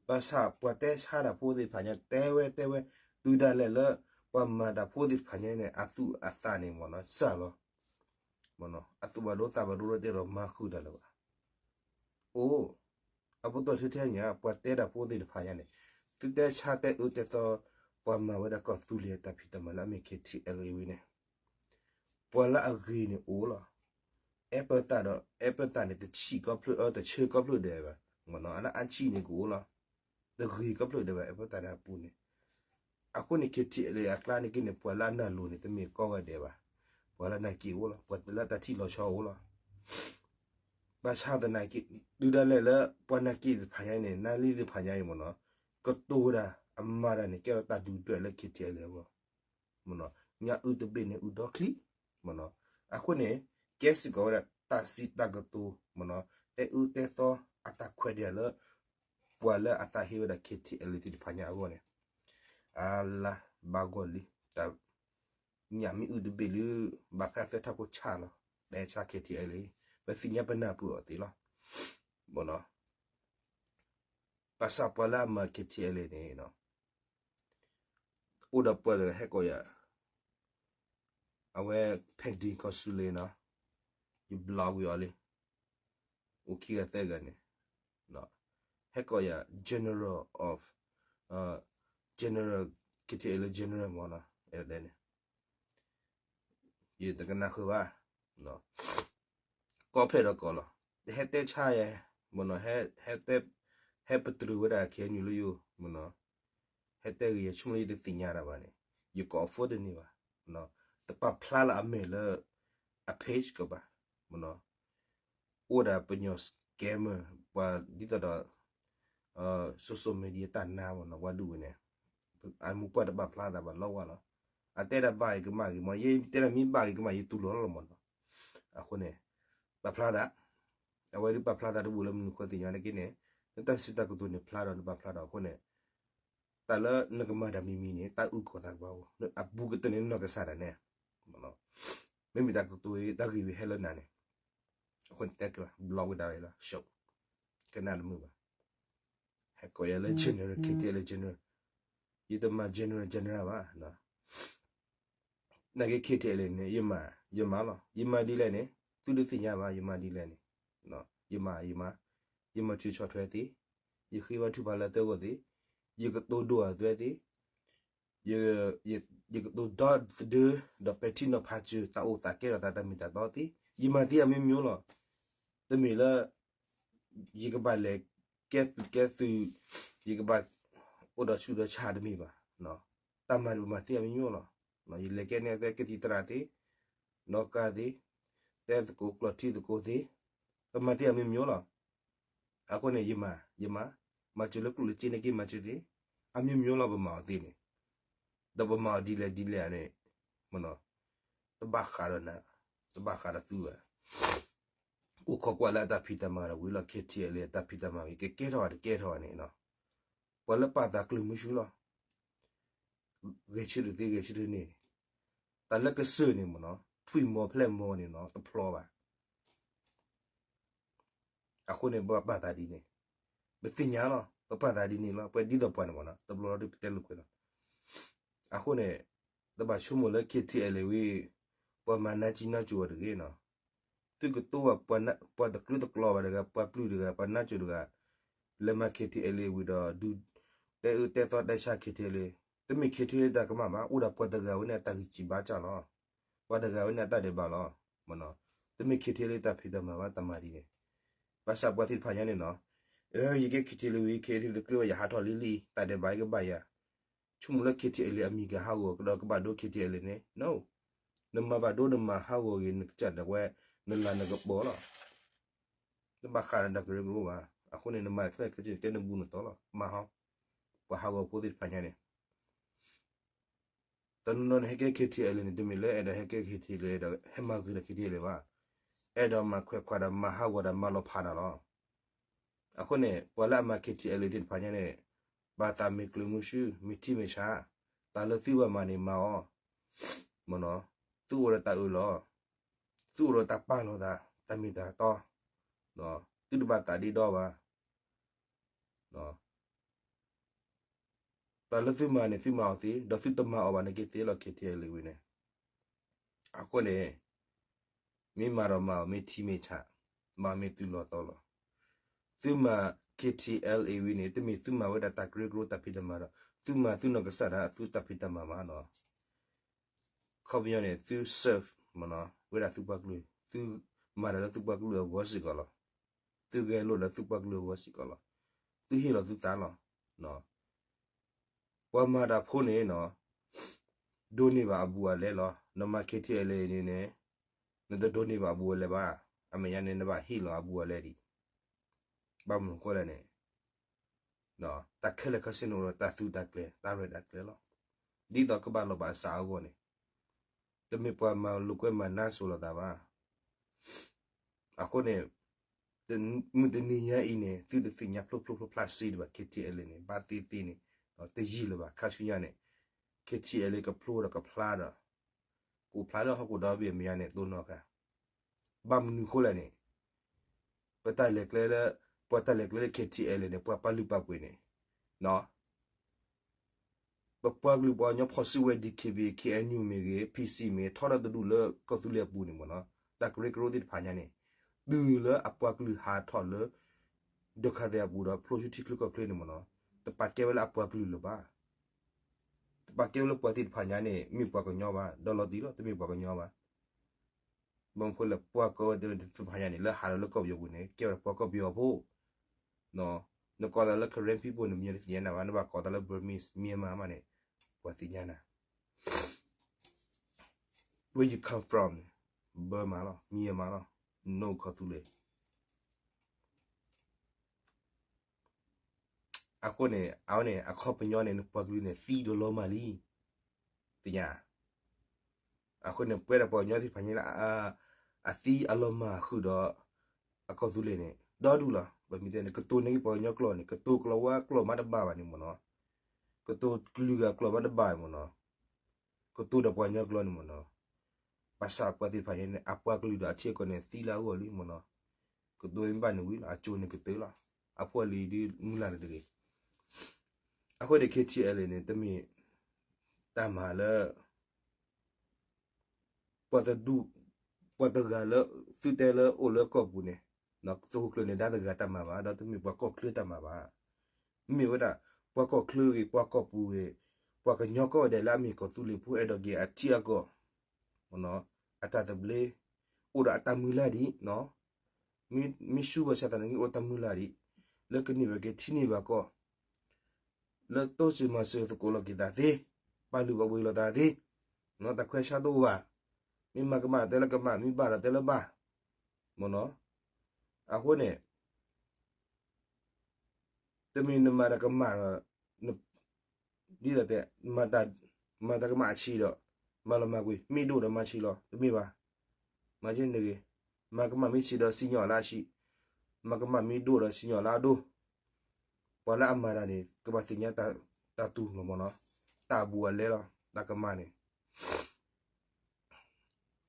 ဘၣ်ဆၣ်ပှၤတဲဆါတၢ်ဖိသ့ၣ်တဖၣ်ညါ တဲဝဲတဲဝဲ တုၤဒၣ်လဲာ်လၢ ပှၤမၤတၢ်ဖိသ့ၣ်တဖၣ်ညါန့ၣ် အသူၣ်အသးန့ၣ်မ့ၢ်နီၤ စၢ်လီၤ, အသူၣ်ဘၣ်ဒိသးဘၣ်ဒိတတဲဒီးမၤဃုာ်တၢ်လၢၤဘၣ်, အိၣ်, အပတီၢ်ထဲထဲညါ ပှၤတဲတၢ်ဖိသ့ၣ်တဖၣ်ညါန့ၣ် သုတဲဆါတဲအၢတဲသီ ပှၤမၤဝဲဒၣ်ကီၢ်သူလ့ၤအတၢ်ဖံးတၢ်မၤလၢအမ့ၢ် K T L A ဝံၤန့ၣ် ပှၤလၢအဂ့ၤန့ၣ်အိၣ်လီၤ. အဲၣ်ပၢၢ်သးဒီး အဲၣ်ပၢၢ်သးန့ၣ် တဆံးကီဖျၢၣ် အၢ တဆၢကီဖျၢၣ်ဒဲးဘၣ်, မ့ၢ်နီၤ အလၢအဆံးန့ၣ်ကအိၣ်လီၤ. တဂ့ၤကီဖျၢၣ်ဒဲးဘၣ် အဲၣ်ပၢၢ်သးန့ၣ်အပူၤန့ၣ်, အဃိန့ၣ် K T L A အကျါန့ၣ်က့န့ၣ် ပှၤလၢအနၢ်လိၤန့ၣ် တမ့ၢ်ကီဂၤဒဲးဘၣ်, ပှၤလၢနာ်က့အိၣ်လီၤ, ပှၤလၢတၢ်ထံၣ်လီၤဆီအိၣ်လီၤ. ဘၣ်ဆၣ်သနာ်က့ တုၤဒၣ်လဲာ်လၢပှၤနာ်က့သ့ၣ်တဖၣ်ညါအံၤန့ၣ် နၢ်လံသ့ၣ်တဖၣ်ညါအံၤမ့ၢ်နီၤ, ကတိၤဝဲဒၣ်အမၤတၢ်န့ၣ် ကဲထီၣ်တၢ်ဒုၣ်ဒွဲၣ်လၢ K T L A အဂီၢ် မ့ၢ်နီၤ, ညၣ်အုၣ်တဘ့ၣ်န့ၣ်အုၣ်ဒီချံ မ့ၢ်နီၤ, အဃိန့ၣ် ကဲစ့ၢ်ကီးဝဲဒၣ်တၢ်စံးတၢ်ကတိၤ မ့ၢ်နီၤ, တဲအၢတဲသီအတၢ်ခွဲးတၢ်ယာ်လၢ ပှၤလၢအသးဟ့ဝဲဒၣ် K T L A သ့ၣ်တဖၣ်ညါအဂီၢ်န့ၣ်, အလါဘၣ်ဂီၢ်လံ, တၢ် ညၣ်မ့ၢ်အုၣ်တဘ့ၣ်လၢ ဘၣ်ဖဲအသွဲၣ်ထီၣ်ခိၣ်ဆၣ်လီၤ, တဲဆါ K T L A, ပသ့ၣ်ညါပနၢ်ပၢၢ်အီၤသ့လီၤ, မ့ၢ်နီၤ, ဘၣ်ဆၣ်ပှၤလၢအမၤ K T L A န့ၣ် အိၣ်ဒီးပှၤဒီးဟဲကိးယၤ, အဝဲ pending consul လံနီၤ, ယ block ဝံၤအီၤလံ, အိၣ်ခံဂၤသၢဂၤန့ၣ်, ဟဲကိးယၤ general of, general, K T L A general မ့ၢ်နီၤ, အဲၣ်ဒိးတဲန့ၣ် ယတကနၣ်ဃုာ်ဘၣ်, ကိးဖျဲၣ်ဒီးကိးလီၤ, ဟဲတဲဆါယဲ, မ့ၢ်နီၤ, ဟဲပတြၢၤဝဲဒၣ် K N U လၢယိၤ, မ့ၢ်နီၤ, ဟဲတဲဂ့ၤယဲ ဆိကမိၣ်လၢယတသ့ၣ်ညါတၢ်ဘၣ်န့ၣ်, ယကိး phone တန့ၢ်ဘၣ်, တပာ်ဖျါလၢအမဲာ်လၢ အ page ကဘၣ်, မ့ၢ်နီၤ, အိၣ်ဒၣ်ပညီ scammer ပှၤဒ်သိးဒီး social media တၢ်နါမ့ၢ်နီၤ, ပှၤဒူၣ်ဝဲန့ၣ်, အမိၢ်ပှၢ်တပာ်ဖျါသးဘၣ်လီၤဝါလီၤ, အတဲဒၣ်ဘၣ်ဂ့ၤကမၣ်ဂ့ၤမ့ၢ်, ယဲတဲဒၣ်မ့ၢ်ဘၣ်ဂ့ၤကမၣ် ယတူၢ်လိာ်လီၤလီၤမ့ၢ်နီၤ, အဃိန့ၣ် ပာ်ဖျါသး, အဝဲဒၣ်ပာ်ဖျါသးတဘူၣ်လၢမနုၤဃိသ့ၣ်ညါန့ၣ်က့န့ၣ်, နတၢ်စံးတၢ်ကတိၤန့ၣ်ဖျါဒီးနပာ်ဖျါဒီးအဃိန့ၣ်, တၢ်လၢနကမၤတၢ်မံၤမံၤန့ၣ် တၢ်အုၣ်ကီၤသးကဘၣ်အိၣ်, အဘူးကတၢၢ်န့ၣ်နီၢ်ကစၢ်ဒၣ်နဲ, မ့မ့ၢ်တၢ်ကတိၤတၢ်ဂ့ၢ်ဝဲဟဲလၢနၤန့ၣ်, အဃိန့ၣ်တဲက့ၤ block ဝဲဒၣ်လီၤ, ကနၣ်တမုာ်ဘၣ်, ဟဲကိးယၤလၢ general, K T L A general, ယတမၤ general general ဘၣ် နာ်က့ K T L A န့ၣ် ယမၤ, ယမၤလီၤ, ယမၤဒ်လဲၣ်န့ၣ်, သုတသ့ၣ်ညါဘၣ် ယမၤဒ်လဲၣ်န့ၣ်, ယမၤ, ယမၤ, ယမၤထုးဆီၣ်ထွဲသ့, ယဃ့ဘါထုကဖၣ်လၢအသၢဂီၢ်သ့, ယကတိၤဒိၣ်အသွဲသ့, ယကတိၤဒီသဒၢ, ဒီးပဲာ်ထံနီၤဖးစၢၤ တၢ်အိၣ်သးကဲထီၣ်သးတၢ်မ့ၢ်တၢ်တီသ့, ယမၤသ့အမျိုးမျိုးလီၤ, တမ့ၢ်လၢ ယကဘၣ်လဲၤကဲသုးကဲသုး, ယကဘၣ်အိၣ်ဒီးဆူၣ်ဒီးဆါတမ့ၢ်ဘၣ်, တၢ်မၤန့ၣ်ပမၤသ့အမျိုးမျိုးလီၤ, ယလဲၤကဲန့ၢ်အသဲကသံၣ်သရၣ်သ့, နီၣ်ကါသ့, တဲသကိးကျီၢ်ထံသကိးသ့, ပမၤသ့အမျိုးမျိုးလီၤ, အဃိန့ၣ် ယမၤ, ယမၤ, မၤစၢၤလၢကျိၣ်လၢစ့န့ၣ်က့မၤစၢၤသ့, အမျိုးမျိုးလီၤပမၤအီၤသ့န့ၣ်, ဒီးပမၤအီၤဒ်လဲၣ်ဒ်လဲၣ်န့ၣ်, တဘၣ်ဃးဒီးနၤ, တဘၣ်ဃးဒီးသုဘၣ် အိၣ်ခိးကွၢ်လၢအတၢ်ဖံးတၢ်မၤဒီးဝံၤလီၤ K T L A အတၢ်ဖံးတၢ်မၤဝံၤ ကကဲထီၣ်တကဲထီၣ်န့ၣ်, ပှၤလၢပာ်သးကျုၢ်မုၢ်ဆူလီၤ, ဂဲၤဆၢထၢၣ်သ့ဂဲၤဆၢထၢၣ်န့ၣ်, တၢ်လၢကစၢၢ်န့ၣ်မ့ၢ်နီၤ ထွံၣ်မီၤဖျဲၣ်မီၤန့ၣ်နီၤ တဖျီဘၣ် အဃိန့ၣ် ပဘၣ်ပာ်သးဒ်န့ၣ်, ပသ့ၣ်ညါလီၤ ပပာ်သးဒ်န့ၣ်လီၤ ပှဲၤဒ်သိးပှၤန့ၣ်မ့ၢ်နီၤ တဘျီလီၤဒ်ပတဲလိာ်ကွဲလီၤ, အဃိန့ၣ် တဘၣ်ဆိကမိၣ်လၢ K T L A ဝံၤ ပှၤမၤနါကံနါကိၤအီၤတဂ့ၤနီၤ, သုကတိၤဘၣ် ပှၤတကြၢးတကျီဘၣ်တဂၤ ပှၤပျုၢ်တဂၤ ပှၤနါကိၤတဂၤ လဲၤမၤ K T L A ဝံၤဒီး ဒုးတဲအၢတဲသီတဲဆါ K T L A, တမ့ၢ် K T L A တၢ်ကမၣ်ဘၣ် အိၣ်ဒၣ်ပှၤတဂၤဝဲန့ၣ် အတၢ်ဂံၢ်စၢ်ဘါစၢ်လီၤ, ပှၤတဂၤဝဲန့ၣ် အတၢ်ဒဲးဘးလီၤ, တမ့ၢ် K T L A တၢ်ဖံးတၢ်မၤဘၣ် တၢ်မၤဒ်န့ၣ်, ဘၣ်ဆၣ်ပှၤသ့ၣ်တဖၣ်ညါန့ၣ်နီၤ, ယကဲ K T L A ဝံၤ K T L A တကြၢးဘၣ် ယဟးထီၣ်လံလံ တၢ်ဒဲးဘးကဘၣ်ယၤ, ဆိကမိၣ်လၢ K T L A အမံၤကဟးဂီၤကဒီးကဘၣ်ဒိ K T L A န့ၣ်, no, နမၤဘၣ်ဒိနမၤဟးဂီၤဂ့ၤ နကစၢ်ဒၣ်ဝဲ နလၤနကပီၤလီၤ, နဘၣ်ဃးဒီးတၢ်ကရၢကရိဘၣ်, အဃိန့ၣ် နမၤတဖျၢၣ်ခဲကဲနဘူးနတီၤလီၤ မၤဟီ, ပှၤဟးဂီၤဖိသ့ၣ်တဖၣ်ညါန့ၣ် တနီၤနီၤန့ၣ် ဟဲကဲ K T L A န့ၣ် တမ့ၢ်လၢအဲၣ်ဒိးဟဲကဲ K T L A ဒီး ဟဲမၤဂ့ၤဒီး K T L A ဘၣ်, အဲၣ်ဒိးမၤခွဲးခွါဒီး မၤဟးဂီၤဒီး မၤလီၤဖးဒီးလီၤ, အဃိန့ၣ် ပှၤလၢအမၤ K T L A သ့ၣ်တဖၣ်ညါန့ၣ် ဘၣ်သးမ့ၢ်ကျၢၤမုၢ်ဆူ မ့ၢ်ထံမ့ၢ်ဆး, တၢ်လၢသုဘၣ်မၤန့ၣ်မၤအီၤ, မ့ၢ်နီၤ, သုအိၣ်ဒီးတၢ်အၢၣ်လီၤ, သုအိၣ်ဒီးတၢ်ပာ်လီၤသး, တၢ်မ့ၢ်တၢ်တီ, သုတဘၣ်သးဒ့ဒီဘၣ် တၢ်လၢသုမၤန့ၣ် သုမၤအီၤသ့, ဒီးသုတမၤအီၤဘၣ်န့ၣ်က့သ့လီၤ K T L A ဝံၤန့ၣ်, အဃိန့ၣ် မ့ၢ်မၤဒီးမၤအီၤ မ့ၢ်ထံမ့ၢ်ဆး, မၤမ့ၢ်သုလီၤတီလီၤ, သုမၤ K T L A ဝံၤန့ၣ် တမ့ၢ်သုမၤဝဲဒၣ်တၢ်ကရၢကရိတၢ်ဖံးတၢ်မၤဒီး သုမၤသုနီၢ်ကစၢ်ဒၣ်သုတၢ်ဖံးတၢ်မၤမးနီၤ ခီပညီန့ၣ် သု serve မ့ၢ်နီၤ ဝဲဒၣ်သုပှၤကလုာ်, သုမၤတၢ်လၢသုပှၤကလုာ်အဂီၢ်စ့ၢ်ကီးလီၤ. သုဂဲၤလိာ်လၢသုပှၤကလုာ်အဂီၢ်စ့ၢ်ကီးလီၤ. သုဟ့ၣ်လီၤသုသးလီၤ. ပှၤမၤတၢ်ဖိန့ၣ်နီၤ ဒိးန့ၢ်ဘၣ်အဘူးအလဲလီၤ. နမၤ K T L A န့ၣ်န့ၣ် နတဒိးန့ၢ်ဘၣ်အဘူးအလဲဘၣ်. အမဲာ်ညါန့ၣ် နဘၣ်ဟ့ၣ်လီၤအဘူးအလဲဒံး. ဘၣ်မနုၤဃိလဲၣ်န့ၣ် တၢ်ခဲလၢာ်ခဲဆ့န့ၣ်အိၣ်ဒီးတၢ်သူတၢ်ကျဲၤ တၢ်ရဲၣ်တၢ်ကျဲၤလီၤ. ဒ်သိးကဘၣ်လီၤဘၣ်အစးအဂီၢ်န့ၣ် တမ့ၢ်ပှၤမၤလိာ်ကွဲမၤနါစိၤလိာ်သးဘၣ်. အဃိန့ၣ် မုၢ်တနံၤညါအံၤန့ၣ် သုတသ့ၣ်ညါဖျိဖျိဖျါဖျါစ့ဒံးဘၣ် K T L A န့ၣ် ဘၣ်သ့ၣ်သ့ၣ်န့ၣ် တယံာ်လၢၤဘၣ် ခါဆူညါန့ၣ် K T L A ကဖျိဒီးကဖျါဒီး ကအိၣ်ဖျါလၢဟီၣ်ခိၣ်ဒီဘ့ၣ်အမဲာ်ညါန့ၣ် သိၣ်နီၣ်ဃာ်. ဘၣ်မနုၤဃိလဲၣ်န့ၣ် ပတၢ်လဲၤကျဲလၢ ပှၤတၢ်လဲၤကျဲလၢ K T L A န့ၣ် ပှၤပာ်လုၢ်ပာ်ပှ့ၤန့ၣ် ပပှၤကလုာ်ပှၤကညီဖီၣ်စုကဝဲၤ D K B A K N U မ့ၢ်ဂ့ၤ P C မ့ၢ်ဂ့ၤ ထီထီၣ်တဒူၣ်လၢကီၢ်သူလ့ၤအပူၤန့ၣ်မ့ၢ်နီၤ တၢ်ကရၢကရိသ့ၣ်တဖၣ်ညါန့ၣ် တုၤလၢအပှၤကလုာ်ဟးထီၣ်လၢ ဒုက္ခသည်အပူၤဒီးဖျိဆူထံချၢကီၢ်ချၢန့ၣ်မ့ၢ်နီၤ တပာ်ကဲဝဲလၢအပှၤကလုာ်လၢၤဘၣ်. တပာ်ကဲဝဲလၢပှၤသ့ၣ်တဖၣ်ညါန့ၣ် မ့ၢ်ပှၤကညီဘၣ် ဒီးလီၤတံၢ်လီၤ တမ့ၢ်ပှၤကညီဘၣ်. ဘၣ်မနုၤဃိလဲၣ် ပှၤကီၢ်သ့ၣ်တဖၣ်ညါန့ၣ် လၢဟးထီၣ်လၢကီၢ်ပယီၤပူၤန့ၣ် ကဲဝဲဒၣ်ပှၤကီၢ်ပယီၤဖိ နကိးသးလၢ Karen people န့ၣ် ပှၤတသ့ၣ်ညါနၤဘၣ် နဘၣ်ကိးသးလၢ Burmese Myanmar မးန့ၣ် ပှၤသ့ၣ်ညါနၤ Where you come from န့ၣ် Burma လီၤ Myanmar လီၤ no ကီၢ်သူလ့ၤ အဃိန့ၣ် အဝဲန့ၣ် အခီပညီန့ၣ် နပှၤကလုာ်န့ၣ် သံဒီးလီၤမၢ်လံ သ့ၣ်ညါ အဃိန့ၣ် ပဝဲဒၣ်ပှၤကညီသ့ၣ်တဖၣ်ညါလၢ အသံအလီၤမၢ်ဃုာ်ဒီး အကီၢ်သူလ့ၤန့ၣ် ဒီဒူၣ်လီၤ. ပမ့ၢ်တဲန့ၣ် ကတိၤန့ၢ်က့ၤပှၤကညီကျိာ်န့ၣ် ကတိၤကလီၤဝါကျိာ်မးတဘၣ်ဘၣ်န့ၣ်မ့ၢ်နီၤ, ကတိၤကလုာ်ဂၤကျိာ်မးတဘၣ်မ့ၢ်နီၤ, ကတိၤဒီးပှၤကညီကျိာ်န့ၣ်မ့ၢ်နီၤ, ဘၣ်ဆၣ်ပှၤသ့ၣ်တဖၣ်ညါန့ၣ် အပှၤကလုာ်ဒီးအထံအကီၢ်န့ၣ် သံလၢအဂီၢ်လံမ့ၢ်နီၤ, ကတိၤမ့ၢ်ဘၣ်န့ၣ်ဝံၤလီၤ အကၠိန့ၣ်ကတၢၢ်လီၤ, အဖှီၣ်လံၤဒ်မုၢ်လၢ်န့ၣ်တဂ့ၤ. အဃိန့ၣ် K T L A န့ၣ် တမ့ၢ်တၢ်မၤလၢ ပှၤတဒူၣ်, ပှၤတဂၤလၢ သုတဲလၢအိၣ်လၢကီၢ်ပူၤန့ၣ်, သုးခိၣ်ကျၢၢ်န့ၣ် ဒါတဂၤတၢ်မၤဘၣ်, ဒီးတမ့ၢ်ပှၤကီၢ်ချၢတၢ်မၤဘၣ်. မ့ၢ်ဝဲဒၣ် ပှၤကီၢ်ချၢဂ့ၤ, ပှၤကီၢ်ပူၤဂ့ၤ, ပှၤကညီကိးဂၤဒဲးလၢအမ့ၢ်ကီၢ်သူလ့ၤဖိအဲၣ်ဒိးက့ၤအထံအကီၢ်, အတၢ်သဘျ့, အိၣ်ဒီးအတၢ်မုၢ်လၢ်ဒံး, မ့ၢ်ဆူဘၣ်ဆၣ်သနာ်က့အိၣ်တၢ်မုၢ်လၢ်ဒံး, လၢကန့ၢ်ဘၣ်က့ၤထံန့ၢ်ဘၣ်ကီၢ် လၢတိစၢၤမၤစၢၤသကိးလီၤက့ၤသးသ့, ပာ်လုၢ်ပာ်ပှ့ၤလီၤသးသ့, တၢ်ခွဲးဆါတအိၣ်ဘၣ်, မ့ၢ်မၤကမၣ်ဒီးတဲလၢကမၣ်, မ့ၢ်ဘၣ်ဒီးတဲလၢဘၣ်, မ့ၢ်နီၤ. အဃိန့ၣ် တမ့ၢ်နမၤဒီးကမၣ်ဒီး, ဒ်သိးတဲ, မၤတၢ်ကမၣ်အဆံးဒီး, မၤလီၤမၢ်ကွံာ်, မ့ၢ်ဒိၣ်ဒီးမၤဆံးလီၤ, တမ့ၢ်ဘၣ်. မၤကဲန့ၣ်ဂ့ၤ, မၤကမၣ်မ့ၢ်ဆံးဒီးစံၣ်ညီၣ်လၢအဆံး, မၤကမၣ်မ့ၢ်ဒိၣ်ဒီးစံၣ်ညီၣ်လၢအဒိၣ်, ပှၤလၢအမၤတၢ်န့ၣ် ကဘၣ်သ့ၣ်ညါတၢ်တူၢ်လီၤမ့ၢ်နီၤ, တၢ်အဘူးအလဲလီၤ, တၢ်ကမၣ်န့ၣ်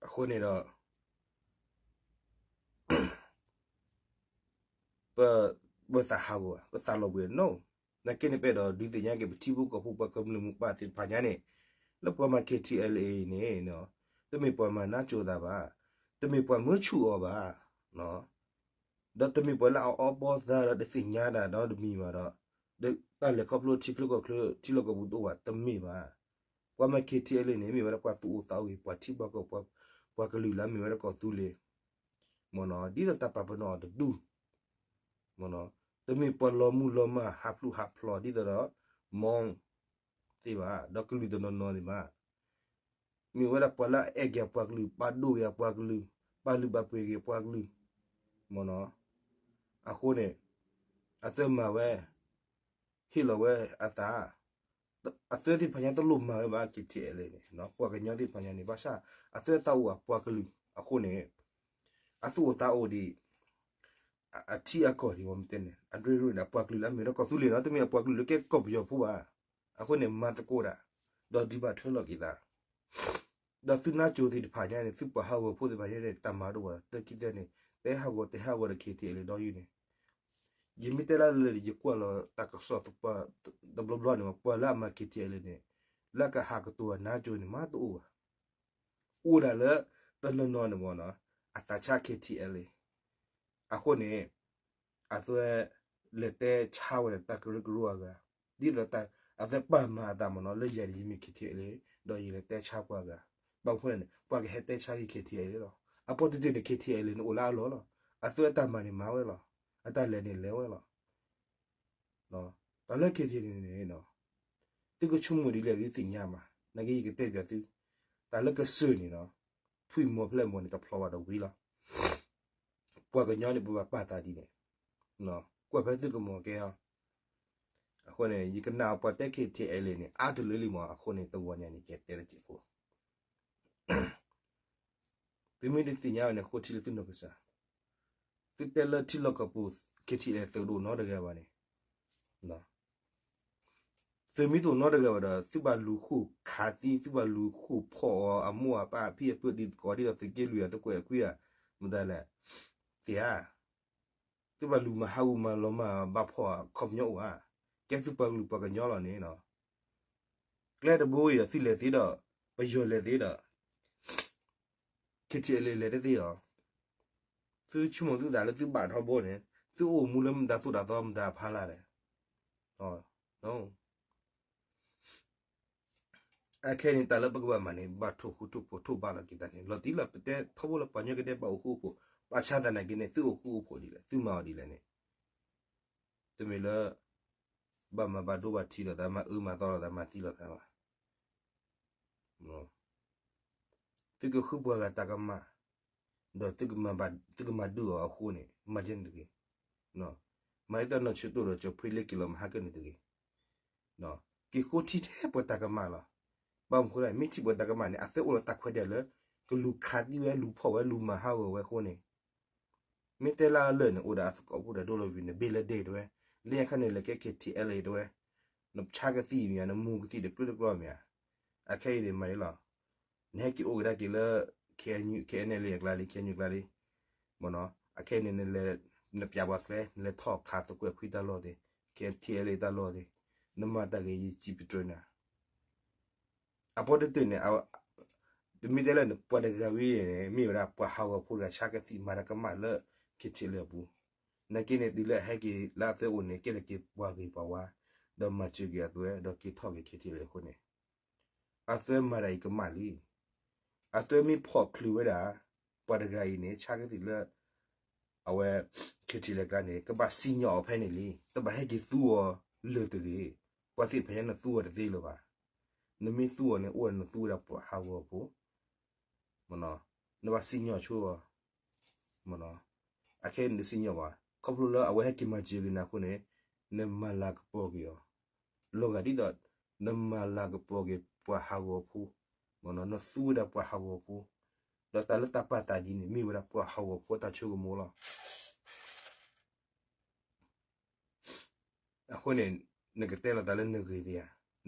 အဃိန့ၣ်ဒီး ပ, ပသးဟးဂီၤ, ပသးလီၤဘှံးနီၤ, နာ်က့န့ၣ်ပအဲၣ်ဒိးဒုးသ့ၣ်ညါက့ၤ ပထံဖိကီၢ်ဖိ ပှၤကမျၢၢ်မိၢ်ပၢ်သ့ၣ်တဖၣ်ညါန့ၣ်, လၢပှၤမၤ K T L A န့ၣ်, တမ့ၢ်ပှၤမၤနါစိၤသးဘၣ်, တမ့ၢ်ပှၤမၢဆူၣ်အီၤဘၣ်, ဒီးတမ့ၢ်ပှၤလၢအအီၣ်ဘီသးဒီးတသ့ၣ်ညါတၢ်ဒီးတမံၤဘၣ်ဒီး, တၢ်လဲၤခီဖျိထံချၢကီၢ်ချၢ ထံလီၢ်ကီၢ်ပူၤတအိၣ်ဘၣ်, တမ့ၢ်ဘၣ်. ပှၤမၤ K T L A န့ၣ် မ့ၢ်ဝဲဒၣ်ပှၤသူၣ်အိၣ်သးအိၣ်ဂ့ၤ, ပှၤထံပှၤကီၢ်, ပှၤကလုာ်လၢအမ့ၢ်ဝဲဒၣ်ကီၢ်သူလ့ၤ, မ့ၢ်နီၤ, ဒ်သိးတၢ်ပာ်ပနီၣ်အီၤတဒူၣ်, မ့ၢ်နီၤ, တမ့ၢ်ပှၤလီၤမုၢ်လီၤမၢ် ဟးဖျိဟးဖျိဒ်သိးဒီး မီၢ်သ့ၣ်ဘၣ်, ဒီးကလုာ်တနီၤနီၤသ့ၣ်ဘၣ်. မ့ၢ်ဝဲဒၣ်ပှၤလၢအအဲၣ်က့ၤအပှၤကလုာ်, ပာ်ဒိၣ်က့ၤအပှၤကလုာ်, ပာ်လုၢ်ပာ်ပှ့ၤက့ၤအပှၤကလုာ်, မ့ၢ်နီၤ. အဃိန့ၣ် အသုမၤဝဲ, ဟ့ၣ်လီၤဝဲအသး, အသုသ့ၣ်တဖၣ်ညါတလိၣ်မၤဝဲဘၣ် K T L A န့ၣ်, ပှၤကညီသ့ၣ်တဖၣ်ညါန့ၣ် ဘၣ်ဆၣ် အသုသးအိၣ်အပှၤကလုာ်အဃိန့ၣ်, အသူၣ်အိၣ်သးအိၣ်ဒံး အထံအကီၢ်ဒံး မ့ၢ်တဲန့ၣ် အဒရ့ဒရ့န့ၣ် အပှၤကလုာ်လၢအမ့ၢ်ဝဲဒၣ်ကီၢ်သူလ့ၤနီၤ, တမ့ၢ်အပှၤကလုာ်လၢကဲကီၢ်ပယီၤဖိဘၣ်. အဃိန့ၣ် မၤသကိးတၢ်, ဒီးဒုးဘၣ်ထွဲလီၤက့ၤသး, ဒီးသုနါစိၤသ့ၣ်တဖၣ်ညါန့ၣ် သုပှၤဟးဂီၤဖိသ့ၣ်တဖၣ်ညါန့ၣ် တၢ်မၤတအိၣ်ဘၣ်, တၢ်ခံသၢန့ၣ် တဲဟးဂီၤတဲဟးဂီၤဒီး K T L A ဒီးယုၢ်န့ၣ်, ယမ့ၢ်တဲလၢလၢာ်န့ၣ် ယကွၢ်လီၤတၢ်ကစီၣ်တဘျီဘျီန့ၣ် ပှၤလၢအမၤ K T L A န့ၣ် လၢကဟးကတိၤအနါစိၤန့ၣ် မၤတအိၣ်ဘၣ်. အိၣ်ဒၣ်လၢတနီၤနီၤန့ၣ်မ့ၢ်နီၤ အသးဆါ K T L A အဃိန့ၣ် အသုဝဲလဲၤတဲဆါဝဲဒၣ်တၢ်ကရၢကရိအဂၤ, ဒ်သိးအသုပာ်မၤအသးမ့ၢ်နီၤ လၢယၤန့ၣ် ယမ့ၢ် K T L A ဒီးယလဲၤတဲဆါပှၤဂၤ, ဘၣ်မနုၤဃိလဲၣ်န့ၣ် ပှၤကဟဲတဲဆါက့ၤ K T L A လီၤ. အပီတတ့ၢ်န့ၣ် K T L A န့ၣ်အိၣ်လၢအလီၢ်လီၤ. အသုအတၢ်မၤန့ၣ်မၤဝဲလီၤ. အတၢ်လဲၤန့ၣ်လဲၤဝဲလီၤ. တၢ်လၢ K T L A န့ၣ် သုကဆိကမိၣ်ဒ်လဲၣ်ဒ်သ့ၣ်ညါမး, နာ်က့ယကတဲပၠးသု, တၢ်လၢကစၢၢ်န့ၣ်နီၤ, ထွံၣ်မီၤဖျဲၣ်မီၤန့ၣ် တဖျိးဘၣ်ဒီးဝံၤလီၤ. ပှၤကညီန့ၣ် ပဘၣ်ပာ်သးဒ်န့ၣ်, ကွၢ်ဖဲသုကမီၤကဲအီၤ, အဃိန့ၣ် ယကနၣ်ပှၤတဲ ခ့ထံအဲလ့ၣ်န့ၣ် အါတလၢလံမး, အဃိန့ၣ် တဂီၤညါန့ၣ် ကတဲတစဲးဖိ သုမ့ၢ်တသ့ၣ်ညါဝဲန့ၣ် ဃိထံလၢသုနီၢ်ကစၢ်, သုတဲလၢထံလီၢ်ကီၢ်ပူၤ ခ့ထံအဲလ့ၣ်သုးတအိၣ်နီတဂၤဘၣ်န့ၣ်, သုးမ့ၢ်တအိၣ်နီတဂၤဘၣ်ဒီး သုဘၣ်လူၤဃိၣ်ခးသံ, သုဘၣ်လူၤဃိၣ်ဖီၣ်အီၤ အမိၢ်အပၢ်အဖံအဖုဒ်သိးကိးဒ်သိးသုးက့လွံၢ်အသုးကွဲးအခွံဧါ, မတၤလဲၣ်, သ့ဧါ, သုဘၣ်လူၤမၤဟးဂူာ်မၤလီၤမၢ်ဘၣ်ဖီၣ်အခီပညီအိၣ်ဧါ, ကဲသုပှၤကလုာ်ပှၤကညီလီၤန့ၣ်နီၤ, ကျဲတဘိအံၤဒီးသုလဲၤသ့ဒီး, ပယီၤလဲၤသ့ဒီး ခ့ထံအဲလ့ၣ်လဲၤတသ့အီၤ, သုဆိကမိၣ်သုသးလၢသုဘၣ်ထီဘိန့ၣ် သုအိၣ်မူလၢမတၤသိၣ်တၤသီမတၤဖးလၢ်လဲၣ်, အခဲအံၤန့ၣ်တၢ်လၢပကဘၣ်မၤန့ၣ် ဘၣ်ထိၣ်ဃူထိၣ်ဖိးထိၣ်ဘၣ်လီၤက့ၤသးန့ၣ် လီၤတံၢ်လီၤ. ပတဲထီဘိလၢပှၤကညီကဒဲးဘၣ်အိၣ်ဃူအိၣ်ဖိး, ဘၣ်ဆၣ်သနာ်က့န့ၣ် သုအိၣ်ဃူအိၣ်ဖိးဒ်လဲၣ် သုမၤအီၤဒ်လဲၣ်န့ၣ် တမ့ၢ်လၢ ဘၣ်မၤဘၣ်ဒိဘၣ်ထံးလိာ်သး မၤအၢမၤသီလိာ်သး မၤသံလိာ်သးဘၣ်. သုကဃုပှၤဂၤတၢ်ကမၣ်, ဒီးသုကမၤဒုးအီၤအဃိန့ၣ် မၤယဲန့ၣ်တဂ့ၤ. မၤဒ်သိးနီၢ်ဆၢတိၢ်ဒီးကၠီဖှံလ့က့ၤလီၤမဟါကၢန့ၣ်တဂ့ၤ. က့ၤဃိထံထဲပှၤတၢ်ကမၣ်လီၤ. ဘၣ်မနုၤအဃိလဲၣ် မ့ၢ်ထံၣ်ပှၤတၢ်ကမၣ်န့ၣ် အသုအိၣ်ဒီးတၢ်ခွဲးတၢ်ယာ်လၢ ကလူၤခးသံဝဲ လူၤဖီၣ်ဝဲ လူၤမၤဟးဂီၤဝဲအဃိန့ၣ် မ့ၢ်တဲလၢအလၢာ်န့ၣ် အိၣ်ဒီးအသကိးဖိဒီးဒိလီၤဝံၤန့ၣ် ဘ့ၣ်လၢဒဲးတဲဝဲ, လၢညါခါန့ၣ် လဲၤကဲ ခ့ထံအဲလ့ၣ် တဲဝဲ, နဆါကသံၣ်မ့ၢ်ဧါ, နမူကသံၣ်တကျိတကျိမ့ၢ်ဧါ, အခဲအံၤန့ၣ် မၤအံၤလီၤ. နဟဲက့ၤအိၣ်ကဒါက့ၤလၢ ခ့အဲၣ်ယူၣ် ခ့အဲၣ်ယူၣ် အကျါလံ, ခ့အဲၣ်ယူၣ် အကျါလံ, မ့ၢ်နီၤ, အခဲအံၤန့ၣ် နလဲၤ နပျးပှၤကျဲ နလဲၤထီၣ်ခးသကွဲးခွံတၢ်လီၢ်သ့ၣ်, ခ့ထံအဲလ့ၣ်တၢ်လီၢ်သ့ၣ်, နမၤတၢ်ဂ့ၤယစံးပတြၢၤနၤ အပီတတၢၢ်န့ၣ် တမ့ၢ်တဲလၢန့ၣ် ပှၤတဂၤဝံၤန့ၣ် မ့ၢ်ဝဲဒၣ်ပှၤဟးဂီၤဖိတဂၤ ဆါကသံၣ်မၤတၢ်ကမၣ်လၢ ခ့ထံအဲလ့ၣ်အပူၤ, နာ်က့န့ၣ် တုၤလၢအဟဲက့ၤလၢအသၢအိၣ်န့ၣ် ကဲထီၣ်က့ၤပှၤဂ့ၤပှၤဝါ, ဒီးမၤစၢၤက့ၤအသွဲ ဒီးက့ၤထီၣ်က့ၤ ခ့ထံအဲလ့ၣ်အဃိန့ၣ် အသွဲမၤတၢ်အံၤကမၣ်လံ. အသွဲမ့ၢ်ဖီၣ်ချုးဝဲဒၣ် ပှၤတဂၤအံၤန့ၣ် ဆါကသံၣ်လၢ အဝဲ ခ့ထံအဲလ့ၣ်အကျါန့ၣ် ကဘၣ်စံၣ်ညီၣ်အီၤဖဲန့ၣ်လံ. တဘၣ်ဟဲက့ၤသူအီၤလၢာ်တဂ့ၤ. ပှၤသ့ၣ်တဖၣ်ညါန့ၣ်သူအီၤတသ့လၢၤဘၣ်. နမ့ၢ်သူအီၤန့ၣ် အိၣ်ဝဲဒၣ်နသူဝဲဒၣ်ပှၤဟးဂီၤဖိ နဘၣ်စံၣ်ညီၣ်ဆိအီၤ အခဲအံၤန့ၣ်တစံၣ်ညီၣ်ဘၣ်. ခီဖျိလၢအဝဲဟဲက့ၤမၤစၢၤက့ၤနၤအဃိန့ၣ် နမၤလၤကပီၤက့ၤအီၤ လီၤဂာ်ဒ်သိး နမၤလၤကပီၤက့ၤပှၤဟးဂီၤဖိ, နသူဝဲဒၣ်ပှၤဟးဂီၤဖိ, ဒီးတၢ်လၢတၢ်ပာ်သးဒ်န့ၣ် မ့ၢ်ဝဲဒၣ်ပှၤဟးဂီၤဖိအတၢ်ဆိကမိၣ်လီၤ. အဃိန့ၣ် နကတဲလီၤသးလၢနဂ့ၤသ့ဧါ,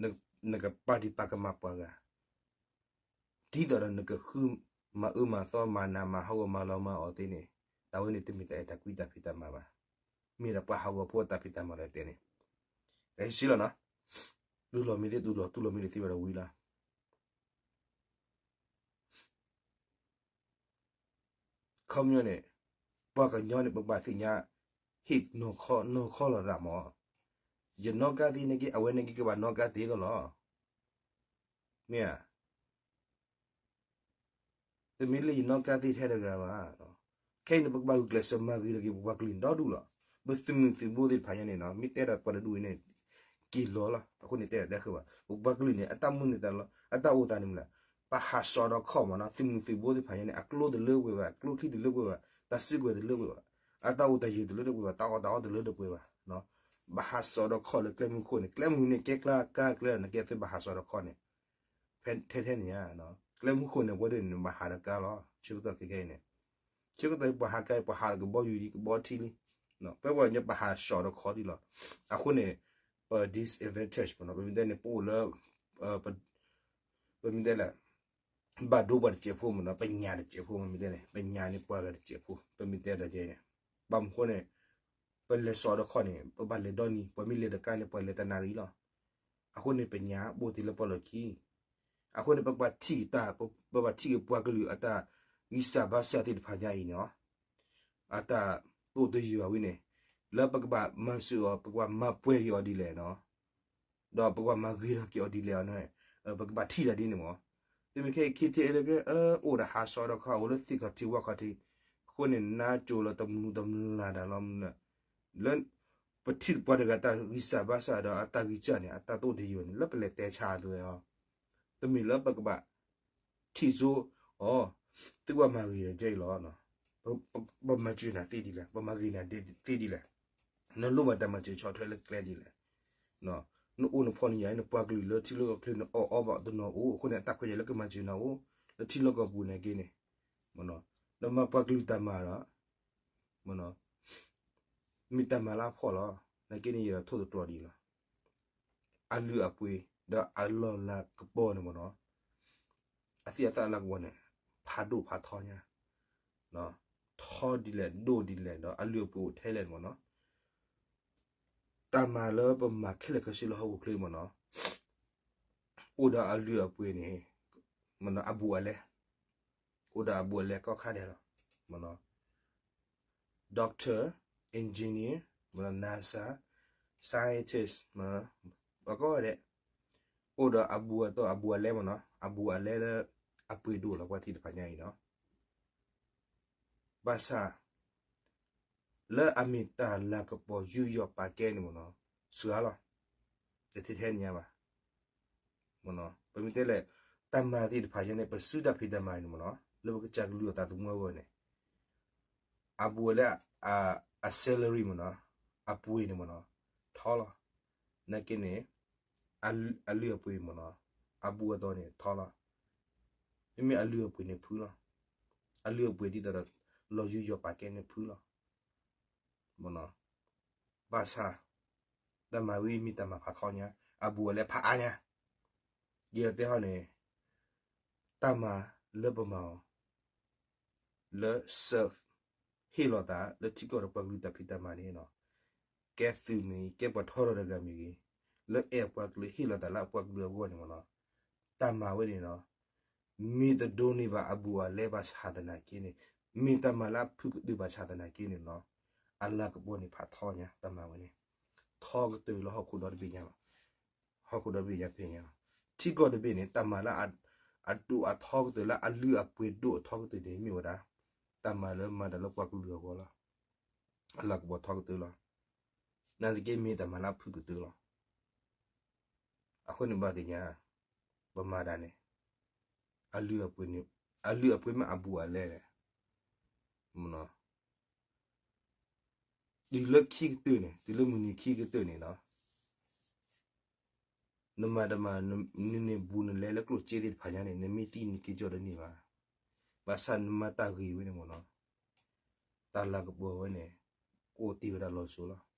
နကပာ်ဒံးပာ်ကမၣ်ပှၤဂၤ ဒ်သိးဒီးနကဃုမၤအၢမၤသီ မၤနးမၤဟးဂီၤ မၤလီၤမၢ်အီၤသ့န့ၣ်, တၢ်ဝဲန့ၣ်တမ့ၢ်တၢ်အဲၣ်တၢ်ကွံတၢ်ဖံးတၢ်မၤဘၣ်. မ့ၢ်ဒၣ်ပှၤဟးဂီၤဖိအတၢ်ဖံးတၢ်မၤလၢတဲန့ၣ်, တၢ်ဟံးဆံလီၤနီၤ, တူၢ်လိာ်မ့ၢ်သ့တူၢ်လိာ်, တူၢ်လိာ်မ့ၢ်တသ့ဘၣ်ဒီးဝံၤလီၤ. ခီပညီန့ၣ် ပှၤကညီန့ၣ် ပဘၣ်သ့ၣ်ညါ ဟ့ၣ်နီၢ်ခီနီၢ်ခီလိာ်သးမး, ယနီၣ်ကါသ့နာ်က့ အဝဲနာ်က့ကဘၣ်နီၣ်ကါသ့လီၤလီၤ. မ့ၢ်ဧါ, တမ့ၢ်လၢယနီၣ်ကါသ့ထဲတဂၤဘၣ်. ခဲအံၤန့ၣ် ပကဘၣ်ဂုာ်ကျဲးစၢးမၤဂ့ၤထီၣ်က့ၤ ပပှၤကလုာ်န့ၣ်ဒီဒူၣ်လီၤ. ပသုးမုၢ်သုးဘိသ့ၣ်တဖၣ်ညါန့ၣ်နီၤ, မ့ၢ်တဲဒီးပှၤတဒူၣ်အံၤန့ၣ် က့ၤလီၤလီၤ. အဃိန့ၣ်တဲဒၣ်တၢ်ဃၢၤဘၣ်, ပပှၤကလုာ်န့ၣ် အတၢ်မုၢ်န့ၢ်သးလီၤ, အတၢ်အိၣ်သးန့ၣ်မ့ၢ်လၢ ပဟးစီၤဒီးခီၣ်မးနီၤ, သုးမုၢ်သုးဘိသ့ၣ်တဖၣ်ညါန့ၣ် အကျိတလၢပှဲၤဘၣ်, ကျိချံတလၢပှဲၤဘၣ်, တၢ်စုကဝဲၤတလၢပှဲၤဘၣ်, အတၢ်အိၣ်တၢ်ယၢၤတလၢတပှဲၤဘၣ်, တၢ်အီၣ်တၢ်အီတလၢတပှဲၤဘၣ်. ဘၣ်ဟးစီၤဒီးခီၣ်လၢကျဲမုၢ်ခိၣ်န့ၣ်, ကျဲမုၢ်န့ၣ် ကဲကျါကါကျဲလီၤ, နကဲသုဘၣ်ဟးစီၤဒီးခီၣ်န့ၣ် ထဲထဲန့ၣ်ဧါ, ကျဲမုၢ်ခိၣ်န့ၣ် အဝဲဒၣ်န့ၣ် ဘၣ်ဟးဒီးကါလီၤ. ဆၢကတီၢ်ခဲခဲအံၤန့ၣ်, ဆၢကတီၢ်ပှၤဟးကါ ပှၤဟးဒီးကဘီယူၤဒ်ကဘီထံလံ. ပဝဲပှၤကညီ ပဟးစီၤဒီးခီၣ်ဒ်လီၤ. အဃိန့ၣ် ပ disadvantage မ့ၢ်နီၤ, ပမ့ၢ်တဲန့ၣ် ပအိၣ်လၢ ပမ့ၢ်တဲလၢ ဘၣ်ဒိပှၤတစဲးဖိမ့ၢ်နီၤ, ပညၣ်တစဲးဖိမ့ၢ်တဲန့ၣ်, ပညၣ်န့ၢ်ပှၤဂၤတစဲးဖိ, ပမ့ၢ်တဲတၢ်ဒ်န့ၣ်, ဘၣ်မနုၤအဃိန့ၣ် ပလဲၤစီၤဒီးခီၣ်န့ၣ် ပဘၣ်လဲၤဒီနံၤ, ပှၤမ့ၢ်လဲၤတကါန့ၣ် ပှၤလဲၤတနၣ်ရံၣ်လီၤ. အဃိန့ၣ် ပညၣ်ဘိၣ်တ့ၢ်လၢပီၣ်လဲၣ်ခံ, အဃိန့ၣ် ပကဘၣ်ထံၣ်တၢ်, ပဘၣ်ထံၣ်က့ၤပှၤကလုာ်အတၢ်ဂံၢ်စၢ်ဘါစၢ်သ့ၣ်တဖၣ်ညါအံၤန့ၣ် အတၢ်တိၢ်တယုၢ်အဝံၤန့ၣ်, လၢပကဘၣ်မၤစၢၤအီၤ, ပကဘၣ်မၤပှဲၤက့ၤအီၤဒ်လဲၣ်နီၤ, ဒီးပကဘၣ်မၤဂ့ၤထီၣ်က့ၤအီၤဒ်လဲၣ်အီၤန့ၣ်, ပကဘၣ်ထံၣ်တၢ်ဒ်န့ၣ်မး. တမ့ၢ်ခဲအံၤ ခ့ထံအဲလ့ၣ် အိၣ်ဒီးဟးစီၤဒီးခီၣ် အိၣ်လၢသ့ၣ်ခီၣ်ထံးဝၣ်ခီၣ်ထံး, အဃိန့ၣ် နါကိၤလီၤတမုာ်တမျၢ်တၢ်လီၤမုၢ်လၢ်, လၢပထံၣ်ပှၤတဂၤတၢ်ဂံၢ်စၢ်ဘါစၢ်ဒီးအတၢ်ဂံၢ်စၢ်န့ၣ် အတၢ်တိၢ်တယုၢ်န့ၣ် လၢပလဲၤတဲဆါအသွဲအီၤ, တမ့ၢ်လၢပကဘၣ် ထံၣ်စိအီၤ, သုဘၣ်မၤဂ့ၤဒီးကဲအံၤလီၤ. ပမၤစၢၤနၤသ့ဒ်လဲၣ်, ပမၤဂ့ၤနၤသ့ဒ်လဲၣ်, နလိၣ်ဘၣ်တၢ်မၤစၢၤဆီၣ်ထွဲလၢကျဲဒ်လဲၣ်, နအိၣ်နဖီၣ်နညၣ် နပှၤကလုာ်လၢထံလီၢ်ကီၢ်ချၢ နအီၣ်အီဘၣ်တနီၤအိၣ်အဃိန့ၣ် အတၢ်ခွဲးယာ်လၢကမၤစၢၤနၤအိၣ်, လၢထံလီၢ်ကီၢ်ပူၤန့ၣ်က့န့ၣ်, နမၤပှၤကလုာ်တၢ်မၤဒီး မ့ၢ်တၢ်မၤလၢအဖှီၣ်လီၤ. နာ်က့န့ၣ် ယဲဒၣ်ထိၣ်သတြီၤဒ်အံၤလီၤ. အလုၢ်အပှ့ၤ ဒီးအလီၢ်လၤကပီၤန့ၣ်မ့ၢ်နီၤ, အသံၣ်အသၣ်အလၤကပီၤန့ၣ် ဖးဒိၣ်ဖးထီညါ, ထီဒ်လဲၣ်ဒိၣ်ဒ်လဲၣ်ဒီးအလုၢ်အပှ့ၤအိၣ်ထဲလဲၣ်န့ၣ်မ့ၢ်နီၤ, တၢ်မၤလၢပမၤခဲလၢာ်ခဲဆ့လၢဟီၣ်ခိၣ်ချၢမ့ၢ်နီၤ, အိၣ်ဒီးအလုၢ်အပှ့ၤန့ၣ် မ့ၢ်နီၤ အဘူးအလဲ, အိၣ်ဒီးအဘူးအလဲကိးခါဒဲးလီၤ, မ့ၢ်နီၤ doctor, engineer, NASA, scientist, ပကိးဂၤဒဲး အိၣ်ဒီးအဘူးအတီၢ်အဘူးအလဲမ့ၢ်နီၤ, အဘူးအလဲလၢ အပှ့ၤဒိၣ်လီၤ ပှၤထံၣ်တဖၣ်ညါအံၤနီၤ, ဘၣ်ဆၣ် လၢအမ့ၢ်တၢ်လၤကပီၤယူးယီၣ်ပာ်ကဲန့ၣ်မ့ၢ်နီၤ, စှၤလီၤ, တထဲထဲန့ၣ်ညါဘၣ် ပမ့ၢ်တဲလဲၣ်, တၢ်မၤသ့ၣ်တဖၣ်ညါန့ၣ် ပစုတၢ်ဖံးတၢ်မၤန့ၣ်မ့ၢ်နီၤ, လၢပကစၢ်ကလုၢ်အသးသမူအဂီၢ်န့ၣ်, အဘူးအလဲ အ salary မ့ၢ်နီၤ, အပှ့ၤန့ၣ်မ့ၢ်နီၤ, ထီလီၤ. နာ်က့န့ၣ် အလုၢ်အပှ့ၤမ့ၢ်နီၤ, အဘူးအတီၢ်န့ၣ်ထီလီၤ. မ့မ့ၢ်အလုၢ်အပှ့ၤန့ၣ်ဖုလီၤ. အလုၢ်အပှ့ၤဒ်သိးဒီး လီၤယူးယီၣ်ပာ်ကဲန့ၣ်ဖုလီၤ. ဘၣ်ဆၣ် တၢ်မၤဝံၤမ့ၢ်တၢ်မၤဖးထီညါ, အဘူးအလဲဖးအါညါ, ယတဲဟီန့ၣ် တၢ်မၤလၢပမၤအီၤ လၢ serve ဟ့ၣ်လီၤသးလၢထံကီၢ်ဒီးပှၤကလုာ်တၢ်ဖံးတၢ်မၤန့ၣ်နီၤ, ကဲသုးမ့ၢ်ဂ့ၤ ကဲပှၤထီထီၣ်တဂၤမ့ၢ်ဂ့ၤ, လၢအဲၣ်ပှၤကလုာ်ဟ့ၣ်လီၤသးလၢအပှၤကလုာ်အဂီၢ်န့ၣ်မ့ၢ်နီၤ, တၢ်မၤဝဲန့ၣ်နီၤ, မ့ၢ်တဒိးန့ၢ်ဘၣ်အဘူးအလဲဘၣ်ဆၣ်သနာ်က့န့ၣ်, မ့ၢ်တၢ်မၤလၢအဖုၣ်ကတၢၢ်ဘၣ်ဆၣ်သနာ်က့န့ၣ်နီၤ, အလၤကပီၤန့ၣ်ဖးထီညါ တၢ်မၤဝဲန့ၣ်, ထီကတၢၢ်လၢဟီၣ်ခိၣ်ဒီတဘ့ၣ်ညါဘၣ်. ဟီၣ်ခိၣ်ဒီတဘ့ၣ်ညါဖဲညါလီၤ. ထံကီၢ်တဘ့ၣ်န့ၣ် တၢ်မၤလၢအဒိၣ်အထီကတၢၢ်လၢအလုၢ်အပှ့ၤဒိၣ်အထီကတၢၢ်န့ၣ် မ့ၢ်ဝဲဒၣ် တၢ်မၤလၢမၤတၢ်လၢပှၤကလုာ်အဂီၢ်လီၤ. အလၤကပီၤထီကတၢၢ်လီၤ. နာ်သက့မ့ၢ်တၢ်မၤလၢအဖုၣ်ကတၢၢ်လီၤ. အဃိန့ၣ်ဘၣ်သ့ၣ်ညါ ပမၤတၢ်န့ၣ် အလုၢ်အပှ့ၤမ့ၢ်အဘူးအလဲလဲၣ်, တုၤလၢခံကတၢၢ်န့ၣ် တုၤလၢမုၢ်နံၤခံကတၢၢ်န့ၣ်နီၤ, နမၤတမၤ နန့ၢ်ဘူးနလဲလၢကျိၣ်စ့သ့ၣ်တဖၣ်ညါန့ၣ် နမ့ၢ်သံနက့ၤကီၢ်တန့ၢ်ဘၣ်. ဘၣ်ဆၣ်နမၤတၢ်ဂ့ၤဝဲန့ၣ်မ့ၢ်နီၤ, တၢ်လၤကပီၤဝဲန့ၣ် ကအိၣ်တ့ၢ်ဝဲဒၣ်လီၤစိၤလီၤ.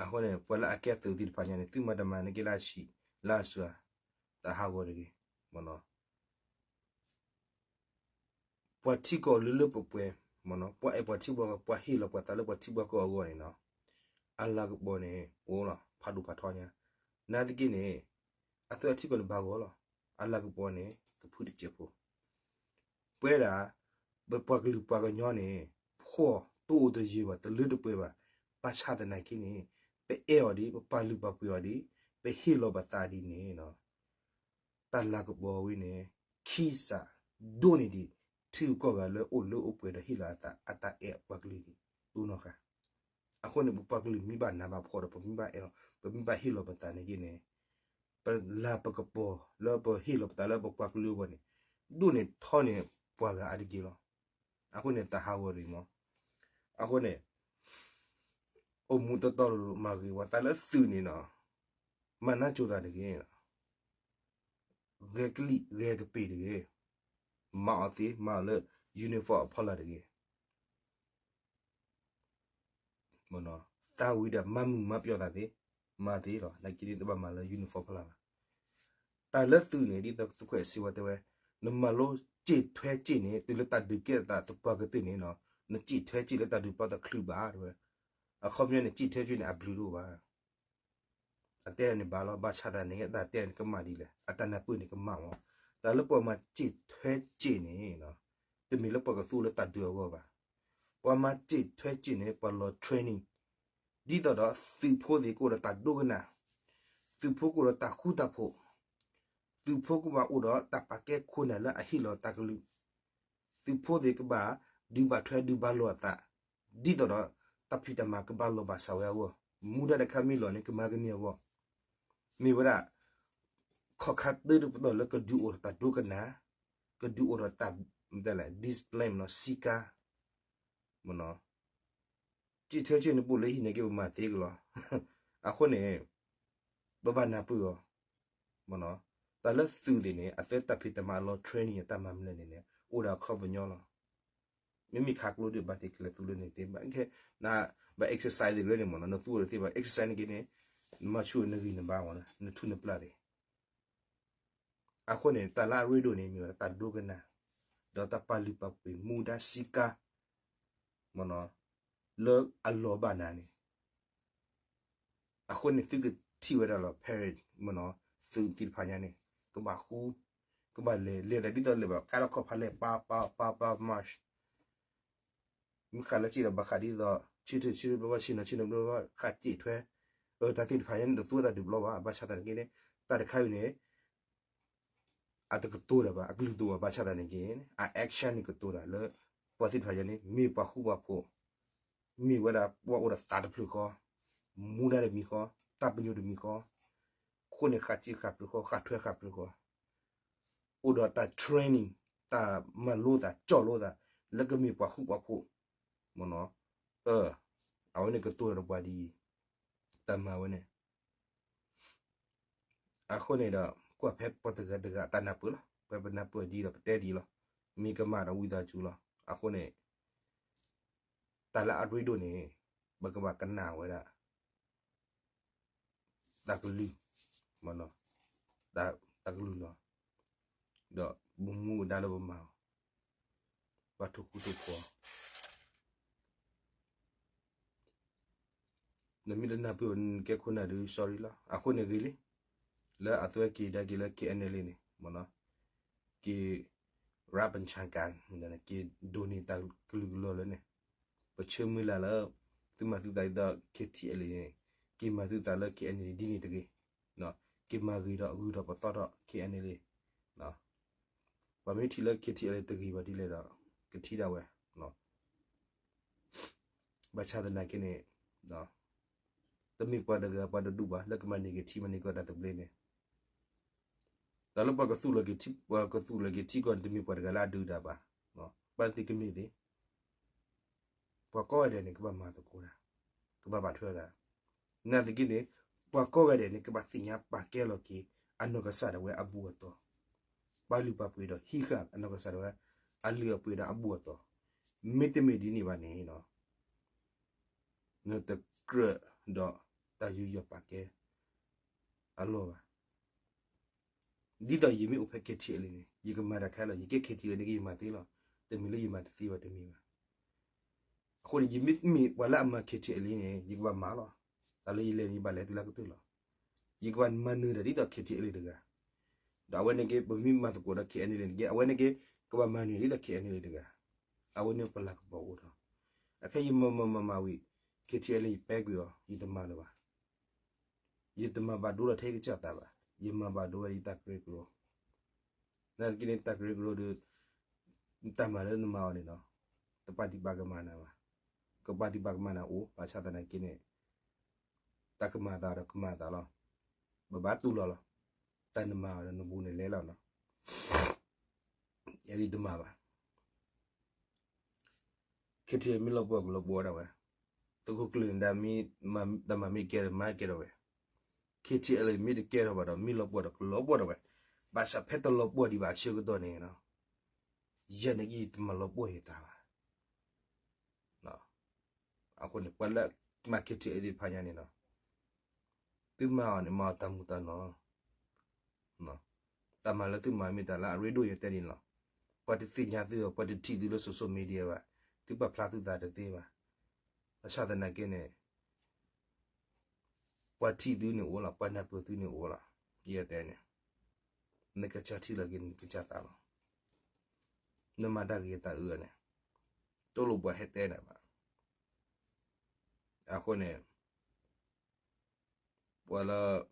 အဃိန့ၣ် ပှၤလၢအကဲသုးသ့ၣ်တဖၣ်ညါန့ၣ် သုမၤတမၤန့ၢ်က့ၤလၢအဆံး လၢအစှၤ တၢ်ဟးဂီၤတဂ့ၤ. ပှၤထံကီၢ်လၢလၢပှဲၤပှဲၤ, ပှၤအဲၣ်ပှၤထံပှၤကီၢ် ပှၤဟ့ၣ်လီၤပှၤသးလၢပှၤထံပှၤကီၢ်အဂီၢ်န့ၣ်နီၤ, အလၤကပီၤန့ၣ် အိၣ်လီၤ ဖးဒိၣ်ဖးထီညါ. နာ်သက့န့ၣ် အသုးအထံကီၢ်န့ၣ်ဘၣ်ဂီၢ်လီၤ. အလၤကပီၤန့ၣ် ကဖုတစဲးဖိ ပဝဲဒၣ် ပပှၤကလုာ်ပှၤကညီန့ၣ် ဖှီၣ်တအိၣ်တယၢၤဘၣ် တလၢတပှဲၤဘၣ်. ဘၣ်ဆၣ်သနာ်က့န့ၣ် ပအဲၣ်အီၤဒံး ပပာ်လုၢ်ပာ်ပှ့ၤအီၤဒံး ပဟ့ၣ်လီၤပသးဒ်န့ၣ် တၢ်လၤကပီၤဝဲန့ၣ် ခံစးဒိၣ်န့ၢ်ဒံး ထံဂုၤကီၢ်ဂၤလၢအိၣ်လၢအိၣ်ပှဲၤဒီးဟ့ၣ်လီၤအသး အတၢ်အဲၣ်အပှၤကလုာ်ဒံး တိၢ်နီၣ်ဃာ်. အဃိန့ၣ် ပပှၤကလုာ်မ့ၢ်ဘၣ်နးဘၣ်ဖှီၣ်ဒီး ပမ့ၢ်ဘၣ်အဲၣ်လီၤ ပမ့ၢ်ဘၣ်ဟ့ၣ်လီၤပသးန့ၣ်က့န့ၣ် ပလၤပကပီၤလၢပဟ့ၣ်လီၤပသးလၢပပှၤကလုာ်အဂီၢ်န့ၣ် ဒိၣ်န့ၢ်ထီန့ၢ်ပှၤဂၤအါတက့ၢ်လီၤ. အဃိန့ၣ် တၢ်ဟးဂီၤတဂ့ၤမး. အဃိန့ၣ် အိၣ်မူတီတီလိၤလိၤမၤဂ့ၤဝဲ တၢ်လၢသုးန့ၣ်နီၤ မၤနၢ်ကၠိသးတဂ့ၤ, ဂဲၤကလံၣ်ဂဲၤကပ့ၤတဂ့ၤ, မၤအီၤသ့ မၤအီၤလၢ uniform အဖီလာ်တဂ့ၤ. သးဝံၤဒီးမၤမုာ်မၤပျီၢ်သးသ့, မၤသ့လီၤ. နာ်က့န့ၣ် တဘၣ်မၤလၢ uniform ဖီလာ်ဘၣ်. တၢ်လၢသုးန့ၣ် ဒ်သိးသုးခွဲးစံးဝဲတဲဝဲ, နမၤလိစံးထွဲစ့ၢ်န့ၣ် တုၤလၢတၢ်ဒုးကဲထီၣ်သးသပှၢ်ကတၢၢ်န့ၣ်နီၤ, နစံးထွဲစ့ၢ်လၢတၢ်ဒုးပျီတချုးဘၣ်တဲဝဲ. အခီပညီန့ၣ် စံးထွဲစ့ၢ်န့ၣ် အဘျုးတအိၣ်ဘၣ်. အတဲန့ၣ်ဘၣ်လီၤ, ဘၣ်ဆၣ်သနာ်က့ အတၢ်တဲန့ၣ်ကမၣ်ဒ်လဲၣ်, အတၢ်နၢ်ပၢၢ်န့ၣ်ကမၣ်မး. တၢ်လၢပှၤမၤစံးထွဲစ့ၢ်န့ၣ် တမ့ၢ်လၢပှၤကသူလၢတၢ်ဒုးအဂီၢ်ဘၣ်. ပှၤမၤစံးထွဲစ့ၢ်န့ၣ် ပှၤလီၤ training ဒ်သိးဒီးသုးဖိသ့ၣ်ကအိၣ်ဒီးတၢ်ဒိကနၣ်, သုးဖိကအိၣ်ဒီးတၢ်ဃူတၢ်ဖိး, သုးဖိကဘၣ်အိၣ်ဒီးတၢ်ပာ်ကဲခိၣ်နၢ်လၢအဟ့ၣ်လီၤတၢ်ကလုၢ်, သုးဖိသ့ၣ်ကဘၣ်ဒုးဘၣ်ထွဲဒုးဘၣ်လိာ်အသး, ဒ်သိးဒီးတၢ်ဖံးတၢ်မၤကဘၣ်လီၤဘၣ်စးဝဲအဂီၢ်, မူဒါတခါမ့ၢ်လီၤန့ၣ် ကမၤကန့ၢ်အဂီၢ်, မ့ၢ်ဝဲဒၣ် ခီၣ်ခါတၢတပတီၢ်လၢကဒုးအိၣ်ထီၣ်တၢ်ဒိကနၣ်, ကဒုးအိၣ်ထီၣ်တၢ် discipline မ့ၢ်နီၤ စံးကါ မ့ၢ်နီၤ, ကံၣ်ထၢဆ့ၣ်နပူၤလၢဟံၣ်န့ၣ်က့ၤပမၤသ့ကလီၤ. အဃိန့ၣ် ပဘၣ်နၢ်ပၢၢ်အီၤ, မ့ၢ်နီၤ, တၢ်လၢသုးသ့ၣ်န့ၣ် အသၢတၢ်ဖံးတၢ်မၤအလီၢ် training အတၢ်မၤမနုၤန့ၣ်န့ၣ် အိၣ်ဒီးအခီပညီလီၤ. မ့မ့ၢ်ခးကျိဒုးဘၣ်သ့ၣ်ကလဲၤသူလၢန့ၣ်သ့ဘၣ်, ခဲ နဘၣ် exercise သ့ၣ်တဖၣ်န့ၣ်မ့ၢ်နီၤ, နသူအိၣ်ဒီးသ့ဘၣ် exercise န့ၣ်က့ၤန့ၣ် နမၤဆူၣ်နဂံၢ်နဘါမ့ၢ်နီၤ, နထူၣ်နပျၢ်သ့ၣ် အဃိန့ၣ် တၢ်လၢအရ့ဒိၣ်န့ၣ် မ့ၢ်ဝဲဒၣ်တၢ်ဒိကနၣ် ဒီးတၢ်ပာ်လုၢ်ပာ်ပှ့ၤမူဒါစံးကါ မ့ၢ်နီၤ, လၢအလီၤဘၣ်နၤန့ၣ်, အဃိန့ၣ် သုကထံၣ်ဝဲဒၣ်လီၤ parade မ့ၢ်နီၤ, သုးသ့ၣ်တဖၣ်ညါန့ၣ် ကဘၣ်ဃူ, ကဘၣ်လဲၤ လဲၤသးဒ်သိးလဲၤဘၣ် ကါလီၤခီၣ်ဖးလဲၢ် ပၢ် ပၢ် ပၢ် ပၢ် march မ့ၢ်ဃးလၢစ့ၢ်ဒီးဘၣ်ဃးဒ်သိး ဆၢထၢၣ်ဆၢထၢၣ်ဘျီဘျီ ဆ့ၣ်နီၤဆ့ၣ်နီၤဘျီဘျီ ဃးစ့ၣ်ထွဲ, အတၢ်သ့ၣ်တဖၣ်ညါန့ၣ် တသူဝဲတၢ်ဒုးဘျီဘၣ်, ဘၣ်ဆၣ်သနာ်က့န့ၣ် တၢ်တခါအံၤန့ၣ် အတကတိၤတၢ်ဘၣ်, အကလုၢ်တအိၣ်ဘၣ်, ဘၣ်ဆၣ်သနာ်က့ အ action န့ၣ်ကတိၤတၢ်လၢ ပှၤသ့ၣ်တဖၣ်ညါန့ၣ် မ့ၢ်ပှၤဃူပှၤဖိး, မ့ၢ်ဝဲဒၣ်ပှၤအိၣ်ဒီးသးတဖျၢၣ်ဃီ, မူဒါတမံၤဃီ, တၢ်ပညိၣ်တမံၤဃီ, အဃိန့ၣ် ဃးစ့ၢ်ဃးဖျၢၣ်ဃီ, ဃးထွဲဃးဖျၢၣ်ဃီ အိၣ်ဒီးတၢ် training, တၢ်မၤလိသး ကၠီၣ်လိသး လၢကမ့ၢ်ပှၤဃူပှၤဖိး, မ့ၢ်နီၤ, အဝဲန့ၣ်ကတိၤဒီးပှၤဒ်အံၤ, တၢ်မၤဝဲန့ၣ် အဃိန့ၣ်ဒီး ကွၢ်ဖဲပှၤတဂၤတဂၤအတၢ်နၢ်ပၢၢ်လီၤ. ပှၤပနၢ်ပၢၢ်ဒ်ဒီးပတဲဒ်အံၤလီၤ. မ့ၢ်ကမၣ်ဒီးဝံသးစူၤလီၤ. အဃိန့ၣ် တၢ်လၢအရ့ဒိၣ်န့ၣ် ပကဘၣ်ကနၣ်ဝဲဒၣ် တၢ်ကလုၢ်, တၢ်ကလုၢ်လီၤ. ဒီးပမူပဒါလၢပမၤအီၤ ဘၣ်ထိၣ်ဃူထိၣ်ဖိး နမ့ၢ်တနၢ်ပၢၢ်ဘၣ် နကဲခိၣ်နၢ်ဒုး sorry လီၤ. အဃိန့ၣ်ဂ့ၤလံ လၢအသွဲက့ၤဒါက့ၤလၢ KNLA န့ၣ် မ့ၢ်နီၤ, က့ၤ ရးပၣ်ဆၣ်ကၣ် က့ၤဒိးန့ၢ်တၢ်ကလုာ်ကလုာ်လၢန့ၣ်, ပဆၢမုၢ်လၢ်လၢ သုမၤသုသးဒ်သိး KTLA န့ၣ် က့ၤမၤသုသးလၢ KNLA ဒ်န့ၣ်တဂ့ၤ, က့ၤမၤဂ့ၤဒီးဂုာ်ထီၣ်ပသီထီၣ် KNLA ပှၤမ့ၢ်ထံၣ်လၢ KTLA တဂ့ၤဘၣ်ဒ်လဲၣ်ဒီး ကထံၣ်ဒၣ်ဝဲ, ဘၣ်ဆၣ်သနာ်က့န့ၣ် တမ့ၢ်ပှၤတဂၤပှၤတဒူၣ်ဘၣ် လၢကမၤန့ၢ်က့ၤထံ မၤန့ၢ်က့ၤတၢ်သဘျ့န့ၣ်, တၢ်လၢပှၤကသူၣ်လီၤက့ၤထံ ပှၤကသူၣ်လီၤက့ၤထံကီၢ်န့ၣ် တမ့ၢ်ပှၤတဂၤလၢအဒုးတၢ်ဘၣ်, ဘၣ်သ့ၣ်ကမ့ၢ်သ့ၣ် ပှၤကိးဂၤဒဲးန့ၣ် ကဘၣ်မၤသကိးတၢ်, ကဘၣ်ဘၣ်ထွဲသး, နာ်သက့န့ၣ် ပှၤကိးဂၤဒဲးန့ၣ် ကဘၣ်သ့ၣ်ညါပာ်ကဲလီၤက့ၤ အနီၢ်ကစၢ်ဒၣ်ဝဲအဘူးအတီၢ်, ပာ်လုၢ်ပာ်ပှ့ၤဒီးဟံးဃာ်အနီၢ်ကစၢ်ဒၣ်ဝဲ အလုၢ်အပှ့ၤဒီးအဘူးအတီၢ်, မ့တမ့ၢ်ဒ်န့ၣ်ဘၣ်န့ၣ် နတကြၢးဒီးတၢ်ယူးယီၣ်ပာ်ကဲအလီၢ်ဘၣ်. ဒ်သိးယမ့ၢ်အိၣ်ဖဲ KTLA န့ၣ် ယကမၤတၢ်ခဲလၢာ်, ယကဲ KTLA န့ၣ်က့ ယမၤသ့လီၤ. တမ့ၢ်လၢယမၤတသ့ဘၣ် တမ့ၢ်ဘၣ်. အဃိန့ၣ် ယမ့ၢ်မ့ၢ်ပှၤလၢအမၤ KTLA န့ၣ် ယကဘၣ်မၤလီၤ. တၢ်လၢယလဲၤန့ၣ် ယဘၣ်လဲၤတုၤလၢကတၢၢ်လီၤ. ယကဘၣ်မၤနၢၤတၢ်ဒ်သိး KTLA တဂၤ, ဒီးအဝဲန့ၣ်က့ ပမ့ၢ်မၤသကိးဒီး KNLA န့ၣ်က့ အဝဲန့ၣ်က့ ကဘၣ်မၤနၢၤဒ်သိး KNLA တဂၤ, အဝဲန့ၣ်ပလၤကပီၤအိၣ်ထီၣ်. အခဲယမၤမၤမၤမၤဝံၤ KTLA ယပဲကွံာ်အီၤ ယတမၤလၢၤဘၣ်. ယတမၤဘၣ်ဒိလီၤထဲယကစၢ်သးဘၣ်, ယမၤဘၣ်ဒိဝဲဒ်တၢ်ကရၢကရိ, နာ်သက့န့ၣ် တၢ်ကရၢကရိဒီး တၢ်မၤလၢနမၤအီၤန့ၣ်နီၤ, တပာ်ဒံးပာ်ကမၣ်နၤဘၣ်, ကပာ်ဒံးပာ်ကမၣ်နၤအိၣ်, ဘၣ်ဆၣ်သနာ်က့န့ၣ် တၢ်ကမၤသးဒီးကမၤသးလီၤ. ပဘၣ်တူၢ်လိာ်လီၤ. တၢ်နမၤအီၤဒီးနဘူးန့ၣ်လဲၤလီၤနီၤ. ယဒ်တမၤဘၣ်. KTLA မ့ၢ်လီၤပှီၢ်ကလီၤပှီၢ်ဒၣ်ဝဲ, သုးခိၣ်ကျၢၢ်န့ၣ်ဒၣ်မ့ၢ် တၢ်မၤမ့ၢ်ကဲဒီးမၤကဲထီၣ်ဝဲ, KTLA မ့ၢ်တကဲထီၣ်ဘၣ်ဒီး မ့ၢ်လီၤပှီၢ်ဒီးကလီၤပှီၢ်ဒၣ်ဝဲ, ဘၣ်ဆၣ်ဖဲတလီၤပှီၢ်ဒံးဘၣ်အဆၢကတီၢ်န့ၣ်နီၤ, ယဲန့ၣ်က့ယတမၤလီၤပှီၢ်ယသးဘၣ်. အဃိန့ၣ် ပှၤလၢမၤ KTLA သ့ၣ်တဖၣ်ညါန့ၣ်နီၤ, သုမၤအီၤန့ၣ် မၤအီၤတၢ်မူတၢ်နီၢ်, တၢ်မၤလၢသုမၤမ့ၢ်တၢ်လၢအရ့ဒိၣ်ယတဲန့ၣ်လီၤ. ပှၤတသ့ၣ်ညါသုအီၤ, ပှၤတထံၣ်သုလၢ social media ဘၣ်, သုပာ်ဖျါသုသးတသ့ဘၣ်. ဘၣ်ဆၣ်သနာ်က့န့ၣ် ပှၤထံၣ်သုန့ၣ်အိၣ်လီၤ, ပှၤနၢ်ပၢၢ်သုန့ၣ်အိၣ်လီၤ. ယတဲန့ၣ်, နကစၢ်ထံၣ်လီၤက့ၤနကစၢ်သးလီၤ. နမၤတၢ်ဂ့ၤတၢ်အၢန့ၣ် တလိၣ်ပှၤဟဲတဲနၤဘၣ်. အဃိန့ၣ် ပှၤလၢ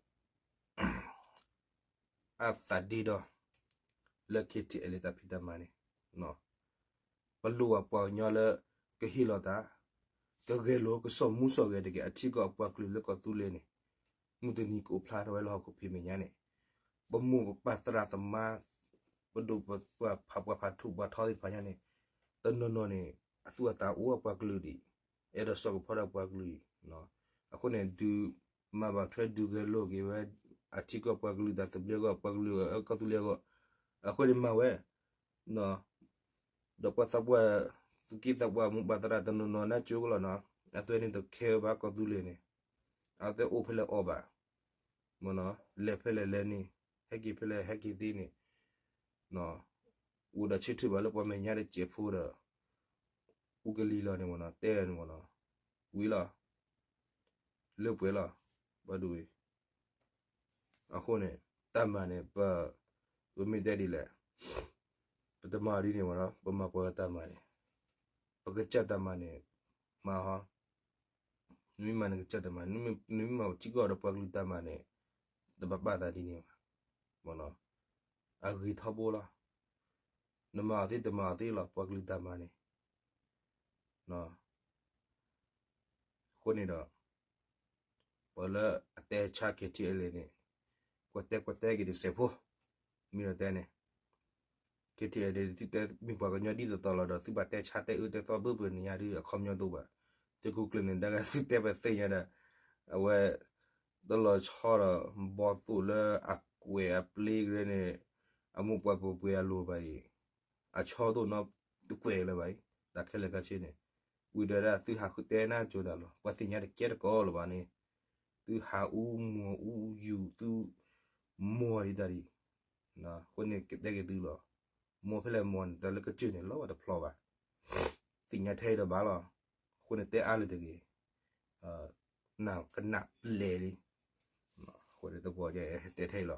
အသးဒ့ဒီး လၢ KTLA တၢ်ဖံးတၢ်မၤန့ၣ် ပလိၣ်ဘၣ်ပှၤကညီလၢ ကဟ့ၣ်လီၤသး, ကဂဲၤလိာ်ကစီၣ်မူစီၣ်ဂဲၤတက့ၢ်. အထံကီၢ်အပှၤကလုာ်လၢကီၢ်သူလ့ၤန့ၣ် မုၢ်တနံၤကအိၣ်ဖျါထီၣ်ဝဲလၢဟီၣ်ခိၣ်ဖံးမဲာ်ညါန့ၣ်, ပမိၢ်ပပၢ်သရၣ်သမါ ပဒိၣ်ပပှၢ်ဖးပှၢ်ဖးထူၣ်ပှၢ်ထီသ့ၣ်တဖၣ်ညါန့ၣ် တနီၤနီၤန့ၣ် အသူၣ်အသးအိၣ်အပှၤကလုာ်ဒံး အဲၣ်ဒိးစိာ်ကဖီဒီးပှၤကလုာ်အံၤ အဃိန့ၣ် ဒုးမၤဘၣ်ထွဲဒုးဂဲၤလိာ်က့ၤဝဲ အထံကီၢ်ပှၤကလုာ်တၢ်သဘျ့အဂီၢ် ပှၤကလုာ်အကီၢ်သူလ့ၤအဂီၢ် အဃိန့ၣ်မၤဝဲ ဒီးပှၤသးပှၢ် သူၣ်က့သးပှၢ်မိၢ်ပၢ်သရၣ်တနီၤနီၤနါကၠိကလီၤနီၤ အသွဲန့ၣ်တခဲဘၣ်ကီၢ်သူလ့ၤန့ၣ် အသွဲအိၣ်ဖဲလဲၣ်အီၣ်ဘၣ် မ့ၢ်နီၤ လဲၤဖဲလဲၣ်လဲၤန့ၣ် ဟဲက့ၤဖဲလဲၣ်ဟဲက့ၤသ့န့ၣ် အိၣ်ဒီးဆၢထၢၣ်ဘၣ်လၢပှၤမဲာ်ညါတစဲးဖိဒီး အူကလံၤလီၤန့ၣ်မ့ၢ်နီၤ တဲန့ၣ်မ့ၢ်နီၤ ဝံၤလီၤ လၢပှဲၤလီၤ ဘၣ်ဒိဝံၤ အဃိန့ၣ် တၢ်မၤန့ၣ် ပ ပမ့ၢ်တဲဒ်လဲၣ် ပတမၤဒ်န့ၣ်မ့ၢ်နီၤ ပမၤပှၤကတၢ်မၤန့ၣ် ပကစၢ်တၢ်မၤန့ၣ် မၤဟီ နမ့ၢ်မၤနကစၢ်တၢ်မၤ နမ့ၢ်မၤထံကီၢ်ဒီးပှၤကလုာ်တၢ်မၤန့ၣ် တဘၣ်ဘၣ်သးဒ်န့ၣ်ဘၣ် မ့ၢ်နီၤ အဂ့ၤထီဘိလီၤ နမၤအီၤသ့တမၤအီၤသ့လီၤ ပှၤကလုာ်တၢ်မၤန့ၣ် အဃိန့ၣ်ဒီး ပှၤလၢအတဲဆါ KTLA န့ၣ် ကွၢ်တဲကွၢ်တဲက့ၤတစဲးဖိ မ့ၢ်ဒီးတဲန့ၣ် KTLA န့ၣ် သုတဲမ့ၢ်ပှၤကညီဒ်သိးသိးလီၤဒီး သုဘၣ်တဲဆါတဲအၢတဲသီဘၢပှဲၤန့ၣ်ညါဒ်အခီပညီတအိၣ်ဘၣ် သုးခိၣ်ကျၢၢ်န့ၣ် ဒ်သုတဲပသ့ၣ်ညါဒီး အဝဲ တလီၤဆီဒီး ဘီသိၣ်လၢအကွဲးအပျ့ၤကရၢန့ၣ် အမိၢ်ပှၢ်ပှဲၤပှဲၤအလိၤဘၣ်အံၤ အဆီဒိၣ်နီတကွဲးလၢၤဘၣ်အံၤ တၢ်ခဲလၢာ်ခဲဆ့န့ၣ် ဝံၤဒီးဒၣ်သုဟးဃုတဲနၢ်ကၠိတၢ်လီၤ ပှၤသ့ၣ်ညါတကဲတကိးလၢၤဘၣ်န့ၣ် သုဟးအူမီၢ်အူယူၤ သုမိၢ်ဒံးတၢ်ဒံး အဃိန့ၣ်ကတဲက့ၤသုလီၤ မိၢ်ဖဲလဲၣ်မိၢ်န့ၣ် တၢ်လၢကစၢၢ်န့ၣ် လီၤဝဲတဖျီဘၣ် သ့ၣ်ညါထဲအံၤဒီးဘၣ်လီၤ အဃိန့ၣ်တဲအါလၢၤတဂ့ၤ နကနၣ်ပျဲၤလံ အဃိန့ၣ်တဘျီတဲထဲအံၤလီၤ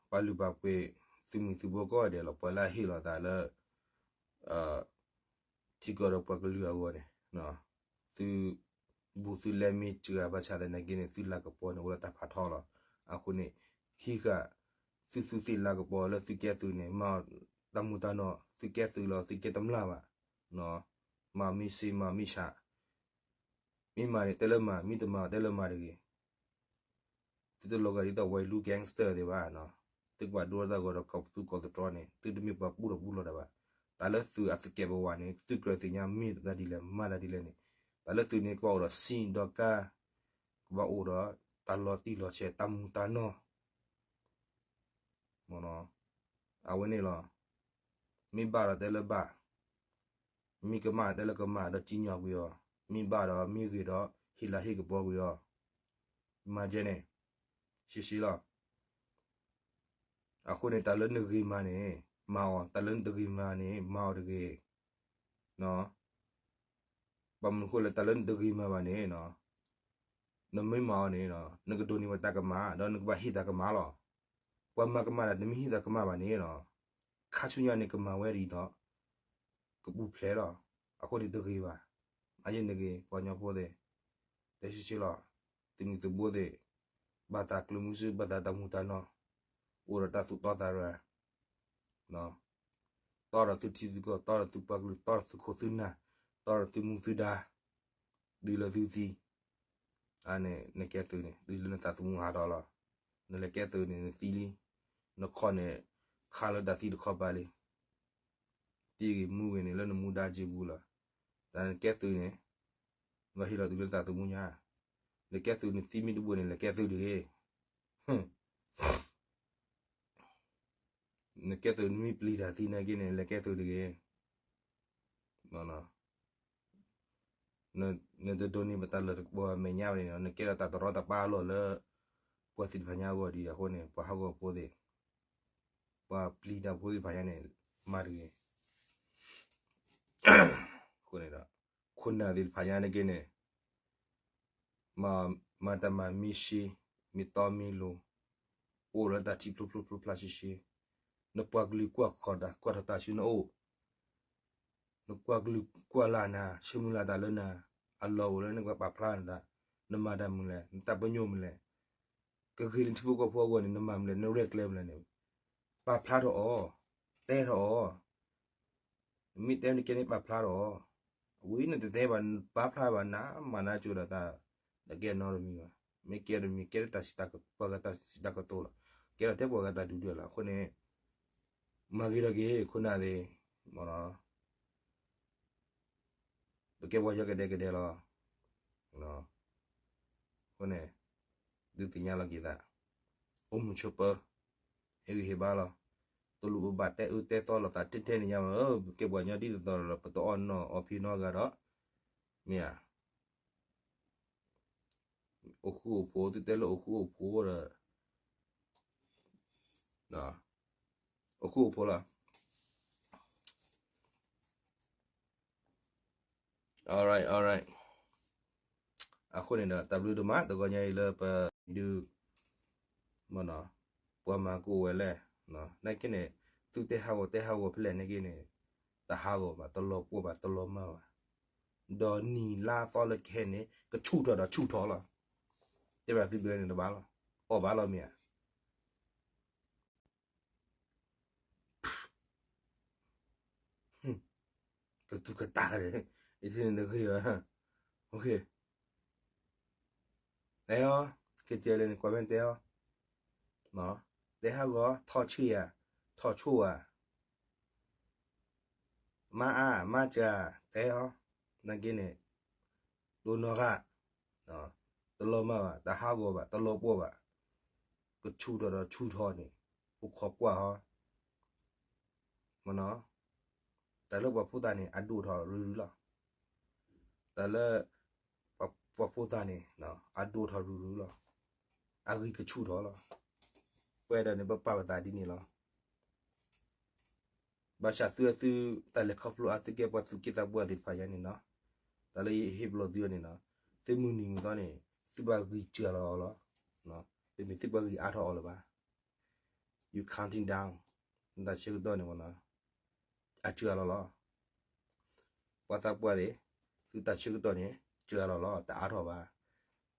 ပှၤလုၢ်ပှၤပှ့ၤ သုးမုၢ်သုးဘိကိးဂၤဒဲးလီၤ ပှၤလၢအဟ့ၣ်လီၤသးလၢ ထံကီၢ်ဒီးပှၤကလုာ်အဂီၢ်န့ၣ် သုဘူးသုလဲမ့ၢ်စှၤဘၣ်ဆၣ်သနာ်က့န့ၣ် သုလၤကပီၤန့ၣ် အိၣ်ဒီးတၢ်ဖးထီလီၤ. အဃိန့ၣ် ဟံးဃာ်သုသူၣ်သ့ၣ်လၤကပီၤလၢသုကဲသုးန့ၣ် မၤတၢ်မူးတၢ်နီၢ် သုကဲသုးလီၤ သုကဲတမျၢ်ဘၣ်. မၤမ့ၢ်စ့မၤမ့ၢ်ဆး မ့ၢ်မၤန့ၣ်တဲလၢမၤ မ့ၢ်တမၤတဲလၢမၤတဂ့ၤ. သုတလီၤဂာ်ဒ်သိးဝဲလူ gangster သ့ၣ်ဘၣ်. သုကဘၣ်ဒိတၢ်ဂီၤဒီးကီၢ်သူကီၢ်သတြီန့ၣ် သုတမ့ၢ်ပှၤပူထီၣ်ပူလီၤတၢ်ဘၣ်. တၢ်လၢသုးအသကဲးပဝးန့ၣ် သုကြၢးသ့ၣ်ညါမ့ၢ်တၢ်ဒ်လဲၣ် မၤတၢ်ဒ်လဲၣ်န့ၣ် တၢ်လၢသုးန့ၣ် ကဘၣ်အိၣ်ဒီးစံၣ်ဒီးကါ ကဘၣ်အိၣ်ဒီးတၢ်လီၤတံၢ်လီၤဆဲး တၢ်မူးတၢ်နီၢ် အဝဲန့ၣ်လီၤ. မ့ၢ်ဘၣ်ဒီးတဲလၢဘၣ်, မ့ၢ်ကမၣ်တဲလၢကမၣ်ဒီးစံၣ်ညီၣ်ကွံာ်အီၤ, မ့ၢ်ဘၣ်ဒီးမ့ၢ်ဂ့ၤဒီး ဟ့ၣ်လၤဟ့ၣ်ကပီၤကွံာ်အီၤ, မၤကဲန့ၣ် ရှဲရှဲလီၤ. အဃိန့ၣ် တၢ်လၢနဂ့ၤမၤန့ၣ် မၤအီၤ, တၢ်လၢနတဂ့ၤမၤန့ၣ် မၤအီၤတဂ့ၤ. ဘၣ်မနုၤဃိလၢတၢ်လၢနတဂ့ၤမၤဘၣ်န့ၣ် နမ့ၢ်မၤအီၤန့ၣ် နကဒိးန့ၢ်ဝဲတၢ်ကမၣ် ဒီးနကဘၣ်ဟ့ၣ်တၢ်ကမၣ်လီၤ. ပှၤမၤကမၣ်ဒီး နမ့ၢ်ဟ့ၣ်တၢ်ကမၣ်ဘၣ်န့ၣ် ခါဆူညါန့ၣ်ကမၤဝဲဒ်သိး ကပူၤဖျဲးလီၤ. အဃိန့ၣ်တဂ့ၤဘၣ်. အယဲၢ်န့ၣ်ဂ့ၤ ပှၤကညီဖိသ့ၣ်, တဲဆံးဆံးလီၤ. သုးမုၢ်သုးဘိသ့ၣ်, ဘၣ်တၢ်ကျၢၤမုဆူ ဘၣ်တၢ်တၢ်မူးတၢ်နီၢ်, အိၣ်ဒီးတၢ်သူၣ်တီသးရၤ တီဒီးသုထံသုကီၢ်, တီဒီးသုပှၤကလုာ်, တီဒီးသုခိၣ်သုနၢ်, တီဒီးသုမူသုဒါ, တုၤလၢသုသံ. အန့ၣ် နကဲသုးန့ၣ် တုၤလၢနသးသမူဟးထီၣ်လီၤ. နလဲၤကဲသုးန့ၣ် နသံလံ. နခီၣ်န့ၣ် ခးလၢတၢ်သံတခီပၤလံ. သံဂ့ၤမူဂ့ၤန့ၣ် လၢနမူဒါက့ပူၤလီၤ. တၢ်နကဲသုးန့ၣ် ဘၣ်ဟ့ၣ်လီၤတုၤလၢနသးသမူညါ. နကဲသုးနသံမ့ၢ်တဘိန့ၣ် လဲၤကဲသုးတဂ့ၤ. နကဲသုးနမ့ၢ်ပျံၤတၢ်သံနာ်က့န့ၣ် လဲၤကဲသုးတဂ့ၤ. နတဒိးန့ၢ်ဘၣ်တၢ်လၢာ်တကပီၤမဲာ်ညါဘၣ်န့ၣ် နကဲဒီးတၢ်တရီတပါအလီၢ်လၢ ပှၤသ့ၣ်တဖၣ်ညါအဂီၢ်ဒ်အဃိန့ၣ် ပှၤဟးဂီၤဖိသ့ၣ်, ပှၤပျံၤတၢ်ဖိသ့ၣ်တဖၣ်ညါန့ၣ် မၤတဂ့ၤ. အဃိန့ၣ်ဒီး ခိၣ်နၢ်သ့ၣ်တဖၣ်ညါနာ်က့န့ၣ် မၤတၢ်မၤမ့ၢ်ရှ့ မ့ၢ်တီမ့ၢ်လိၤ, အိၣ်လၢတၢ်ထံၣ်ဖျိဖျိဖျိဖျါရှဲရှဲ, နပှၤကလုာ်ကွၢ်ဃီၤတၢ် ကွၢ်ထီၣ်တၢ်ဆူနအိၣ်, နပှၤကလုာ်ကွၢ်လၢ်နၤ ဆၢမုၢ်လၢ်တၢ်လၢနၤ, အလီၢ်အိၣ်လၢနကဘၣ်ပာ်ဖျါနတၢ်, နမၤတၢ်မနုၤလဲၣ်, နတၢ်ပညိၣ်မနုၤလဲၣ်, ကဂ့ၤလၢနထံဖိကီၢ်ဖိအဂီၢ်န့ၣ် နမၤမနုၤလဲၣ်, နရဲၣ်ကျဲၤမနုၤလဲၣ်န့ၣ်, ပာ်ဖျါထီၣ်အီၤ, တဲထီၣ်အီၤ နမ့ၢ်တဲနကဲန့ၣ်ပာ်ဖျါထီၣ်အီၤ, အဝဲနတတဲဘၣ် ပာ်ဖျါဘၣ် နမၤနၤကၠိဒီးတၢ် တကဲနီတမံၤဘၣ်. မ့ၢ်ကဲဒီးမ့ၢ်ကဲလၢတၢ်စံးတၢ်က ပှၤဂၤတၢ်စံးတၢ်ကတိၤလီၤ. ကဲထီၣ်ထဲပှၤဂၤတၢ်ဒုၣ်ဒွဲၣ်လီၤ. အဃိန့ၣ် မၤဂ့ၤထီၣ်က့ၤ ခိၣ်နၢ်သ့ၣ် မ့ၢ်နီၤ ပကဲပှၤကညီကဒဲကဒဲလီၤ. အဃိန့ၣ် ဒုးသ့ၣ်ညါလီၤက့ၤသး အိၣ်မုာ်ဆိးပၢၤ ဟ့ၣ်ဂံၢ်ဟ့ၣ်ဘါလီၤ. တလိၣ်ဘၣ်တဲအၢတဲသီလိာ်သးထဲထဲန့ၣ်ညါဘၣ်. ပကဲပှၤကညီဒ်သိးသိးဒီး ပတအီၣ်နီၢ်အီၣ်ဖံနီတဂၤဒီး မ့ၢ်ဧါ အိၣ်ဃူအိၣ်ဖိး သုတဲလၢအိၣ်ဃူအိၣ်ဖိးဒီး အိၣ်ဃူအိၣ်ဖိးလီၤ. Alright, alright. အဃိန့ၣ်ဒီး တၢ်ဘျုးဒိၣ်မး တဂီၤညါအံၤလၢပဒုး မ့ၢ်နီၤ ပှၤမၤကအိၣ်ဝဲလဲၣ် နာ်က့န့ၣ် သုတဲဟးဂီၤတဲဟးဂီၤဖဲလဲၣ်နာ်က့န့ၣ် တဟးဂီၤဘၣ် တလီၤပှီၢ်ဘၣ် တလီၤမၢ်ဘၣ်. ဒီးနံၣ်လါသီလၢကဟဲန့ၣ် ကဆူၣ်ထီၣ်ဒီးဆူၣ်ထီၣ်လီၤ. တဲဘၣ်သုဒွဲန့ၣ်တဘၣ်လီၤ. အီၣ်ဘၣ်လီၤမ့ၢ်ဧါ. ကတူၢ်ကတၢ်န့ၣ် အံၤန့ၣ်တဂ့ၤဘၣ်. တဲအီၤ ကဲတဲလၢန့ၣ် ကွၢ်မဲတဲအီၤ တဲဟးဂီၤ ထီၣ်ဆံးဧါ ထီၣ်ဆိၣ်ဧါ မါအါ မါစှၤ တဲအီၤ နာ်က့န့ၣ် ဒိၣ်နီၢ်ဂၤ တလီၤမၢ်ဘၣ် တဟးဂီၤဘၣ် တလီၤပှီၢ်ဘၣ် ကဆူၣ်ထီၣ်ဒီးဆူၣ်ထီၣ်န့ၣ် အိၣ်ခိးကွၢ်ဟီ မ့ၢ်နီၤ တၢ်လၢပှၤဖိသၣ်န့ၣ် အဒိၣ်ထီၣ်ရုၢ်ရုၢ်လီၤ. တၢ်လၢ ပှၤဖိသၣ်န့ၣ် အဒိၣ်ထီၣ်ရုၢ်ရုၢ်လီၤ. အဂံၢ်ကဆူၣ်ထီၣ်လီၤ. ပဝဲဒၣ်န့ၣ် ပပာ်ပသးဒ်န့ၣ်လီၤ. ဘၣ်ဆၣ်သုဝဲသု တၢ်လဲၤခီဖျိအါ သုကဲပှၤသူၣ်က့သးပှၢ်သ့ၣ်တဖၣ်ယါန့ၣ်နီၤ, တၢ်လၢယဟ့ၣ်ပလီၢ်သုန့ၣ်နီၤ, သုမုၢ်နံၤမုၢ်သီန့ၣ် သုဘၣ်ဂံၢ်စှၤလီၤအီၤလီၤ. တမ့ၢ်သုဘၣ်ဂံၢ်အါထီၣ်အီၤလၢၤဘၣ်. You counting down နတၢ်ဆၢကတီၢ်န့ၣ်မ့ၢ်နီၤ, အစှၤလီၤလီၤ. ပှၤသးပှၢ်သ့ၣ် သုတၢ်ဆၢကတီၢ်န့ၣ် စှၤလီၤလီၤ တအါထီၣ်ဘၣ်.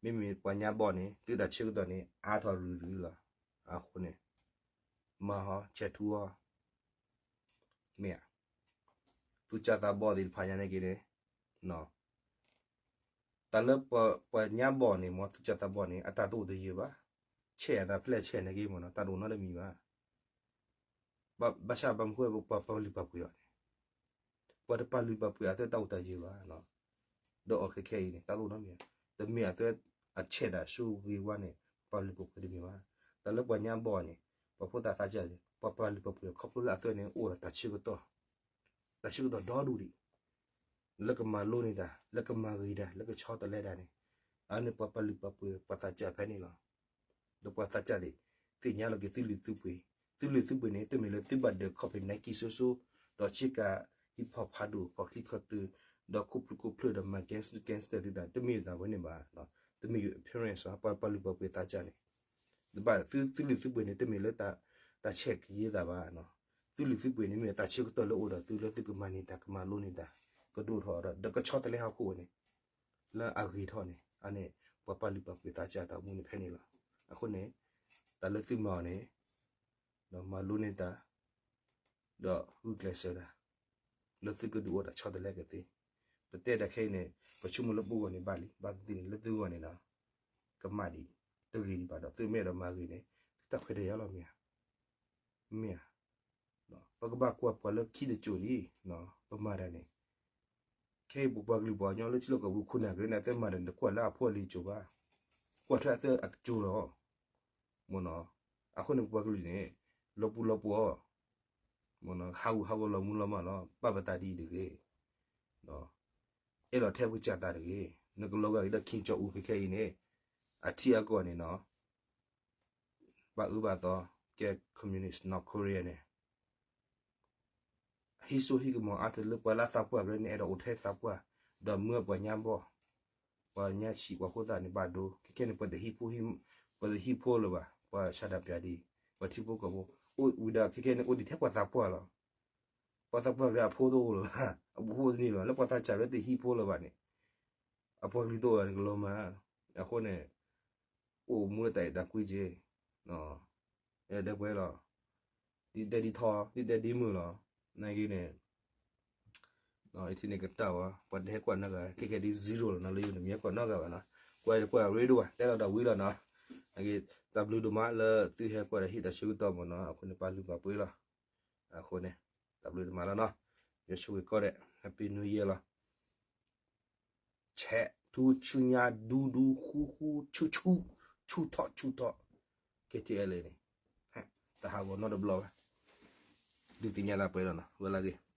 မ့မ့ၢ်ပှၤညါဘီၣ်န့ၣ် သုတၢ်ဆၢကတီၢ်န့ၣ် အါထီၣ်ရုၢ်ရုၢ်လီၤ. အဃိန့ၣ် မၤဟီ ဆဲးထူအီၤ မ့ၢ်ဧါ. သုစၢ်သးဘီၣ်သ့ၣ်တဖၣ်ညါန့ၣ်က့ၤန့ၣ် တၢ်လၢပှၤညါဘီၣ်န့ၣ် မ်သုစၢ်သးဘီၣ်န့ၣ် အတၢ်တအိၣ်တယၢၤဘၣ်. ဆဲးအသးဖျဲၣ်ဆဲးန့ၣ်က့ၤမ့ၢ်နီၤ တၢ်တအိၣ်နီတမံၤဘၣ်. ဘၣ်ဆၣ်ဘၣ်မနုၤဃိ ပှၤပာ်လုၢ်ပာ်ပှ့ၤအီၤန့ၣ်, ပှၤတပာ်လုၢ်ပာ်ပှ့ၤအသးတၢ်အိၣ်တၢ်ယၢၤဘၣ်. ဒီးအီၤခဲခဲအံၤန့ၣ် တၢ်တအိၣ်နီတမံၤ, တမ့ၢ်အသးအဆဲးသးဆူဂ့ၤဝါန့ၣ် ပာ်လုၢ်ပာ်ပှ့ၤတမ့ၢ်ဘၣ်. တၢ်လၢပှၤညါဘီၣ်န့ၣ် ပှၤဖိသၣ်သးစၢ်န့ၣ် ပှၤပာ်လုၢ်ပာ်ပှ့ၤခီဖျိလၢအသးန့ၣ် အိၣ်ဒီးတၢ်ဆၢကတီၢ်, တၢ်ဆၢကတီၢ်ဒီဒူၣ်ဒံး လၢကမၤလိန့ၢ်တၢ်, လၢကမၤဂ့ၤတၢ်, လၢကဆီတလဲတၢ်န့ၣ်, အန့ၣ်ပှၤပာ်လုၢ်ပာ်ပှ့ၤပှၤသးစၢ်ဖဲန့ၣ်လီၤ. ဒီးပှၤသးစၢ်သ့ၣ် သ့ၣ်ညါလီၤက့ၤသုလုၢ်သုပှ့ၤ, သုလုၢ်သုပှ့ၤန့ၣ် တမ့ၢ်လၢသုဘၣ်ဒၢးခီၣ်ဖံး Nike စိစိ, ဒီးဆ့ကၤ hip hop ဖးဒိၣ် ပှၤချံခီၣ်သု, ဒီးခိၣ်ဖျုးခိၣ်ဖျၢၣ်ဒီးမၤ gangster gangster သုသး တမ့ၢ်တၢ်ဝဲန့ၣ်ဘၣ်. တမ့ၢ် appearance ဘၣ် ပှၤပာ်လုၢ်ပာ်ပှ့ၤသးစၢ်န့ၣ် တဘၣ်သုလုၢ်သုပှ့ၤန့ၣ် တမ့ၢ်လၢ တၢ်ဆဲးကယံၤသးဘၣ်. သုလုၢ်သုပှ့ၤန့ၣ် မ့ၢ်တၢ်ဆၢကတီၢ်လၢအိၣ်ဒီးသုလၢသုကမၤန့ၢ်တၢ် ကမၤလိန့ၢ်တၢ် ကဒိၣ်ထီၣ်ဒီး ဒီးကဆီတလဲဟီၣ်ခိၣ်ဝဲန့ၣ် လၢအဂ့ၤထီၣ်န့ၣ် အန့ၣ် ပှၤပာ်လုၢ်ပာ်ပှ့ၤသးစၢ်တၢ်အိၣ်မူန့ၣ်ဖဲန့ၣ်လီၤ. အဃိန့ၣ် တၢ်လၢသုမၤအီၤန့ၣ် မၤလိန့ၢ်တၢ် ဒီးဂုာ်ကျဲးစၢးတၢ် လၢသုကဒုးအိၣ်တၢ်ဆီတလဲကသ့. ပတဲတၢ်ခဲအံၤန့ၣ် ပဆိကမိၣ်လၢပဂီၢ်န့ၣ်ဘၣ်လံ, ဘၣ်သ့ၣ်သ့ၣ်န့ၣ် လၢသုဂီၢ်န့ၣ်ဒီး ကမၣ်ဒံး တဂ့ၤဒံးဘၣ်ဒီး သုမ့ၢ်အဲၣ်ဒိးမၤဂ့ၤန့ၣ် သုတၢ်ခွဲးတၢ်ယာ်လီၤ မ့ၢ်ဧါ. မ့ၢ်ဧါ. ပကဘၣ်ကွၢ်ပှၤလၢခံတစိၤဒံး ပမၤတၢ်န့ၣ် ခဲအံၤပပှၤကလုာ်ပှၤကညီလၢထံလီၢ်ကီၢ်ပူၤခိၣ်နၢ်ကရၢန့ၣ် အသ့မၤတၢ်န့ၣ် တကွၢ်လၢအဖိအလံၤအစိၤဘၣ်. ကွၢ်ထွဲအသ့အကစိၤလီၤ. မ့ၢ်နီၤ, အဃိန့ၣ်ပပှၤကလုာ်န့ၣ် လီၤပူၤလီၤပှီၢ် မ့ၢ်နီၤ, ဟးဂူာ်ဟးဂီၤလီၤမူလီၤမၢ်လီၤ. ဘၣ်ပသးဒ်အံၤတဂ့ၤ. အဲၣ်လီၤထဲပကစၢ်သးတဂ့ၤ. နကလီၤဂာ်က့ၤဒီး Kim Jong Un ဖဲခဲအံၤန့ၣ် အထံအကီၢ်န့ၣ်နီၤ ဘၣ်အၢဘၣ်သီ ကဲ communist North Korea န့ၣ် ဟံးစိဟံးကမီၤအါတလၢ ပှၤလၢအသးပှၢ်ကရၢန့ၣ် အဲၣ်ဒိးအိၣ်ထဲသးပှၢ်, ဒီးမၢပှၤညါဘီၣ်, ပှၤညါဆံးပှၤဖိသၣ်န့ၣ်ဘၣ်ဒိ, ခဲခဲန့ၣ် ပှၤတဟံးဖိ, ပှၤတဟံးဖိလၢၤဘၣ်, ပှၤဆန္ဒပြာ်ဒ်, ပှၤထံဖိကီၢ်ဖိ, အိၣ်ဝံၤဒီး ခဲခဲန့ၣ် အိၣ်ဒံးထဲပှၤသးပှၢ်လီၤ. ပှၤသးပှၢ်ကရၢအဖိတအိၣ်လၢၤဘၣ်, အဖိတန့ၢ်လီၤ, လၢပှၤသးစၢ်ကရၢတဟံးဖိလၢၤဘၣ်န့ၣ် အပှၤကလုာ်တအိၣ်လၢၤန့ၣ်ကလီၤမၢ်. အဃိန့ၣ် အိၣ်မူလၢတၢ်အဲၣ်တၢ်ကွံက့ၤ, အဲၣ်ဒၢးပှဲၤလီၤ. ဒ်တဲဒ်ထီ, ဒ်တဲဒ်မုာ်လီၤ. နာ်က့န့ၣ် အထံန့ၣ်ကတၢၢ်ဝဲ, ပှၤတဟဲကွၢ်နီတဂၤ, ခဲခဲဒ် zero လီၤနီၤ, လၢယိၤန့ၣ် မ့ၢ်ဟဲကွၢ်နီတဂၤဘၣ်နီၤ. ကွၢ်တကွၢ်ရ့ဒိၣ်ဘၣ် တဲလီၤဒီးဝံၤလီၤနီၤ. တၢ်ဘျုးဒိၣ်မးလၢသုဟဲကွၢ်ဒီးဟ့ၣ်တၢ်ဆၢကတီၢ်မ့ၢ်နီၤ အဃိန့ၣ် ပၢ်လုၢ်ပၢ်ပှ့ၤလီၤ. အဃိန့ၣ် တၢ်ဘျုးဒိၣ်မးလီၤနီၤ. ယွၤဆိၣ်ဂ့ၤကိးဂၤဒဲး Happy New Year လီၤ. ဆဲးထူဆူညါဒူဒူဃူဃူဆူဆူ ဆူထီၣ်ဆူထီၣ် KTLA န့ၣ် တဟးဂီၤနီတဘျီဘၣ်. ဒုးသ့ၣ်ညါလၢပှဲၤလီၤနီၤ ဝဲလၢဂ့ၤ.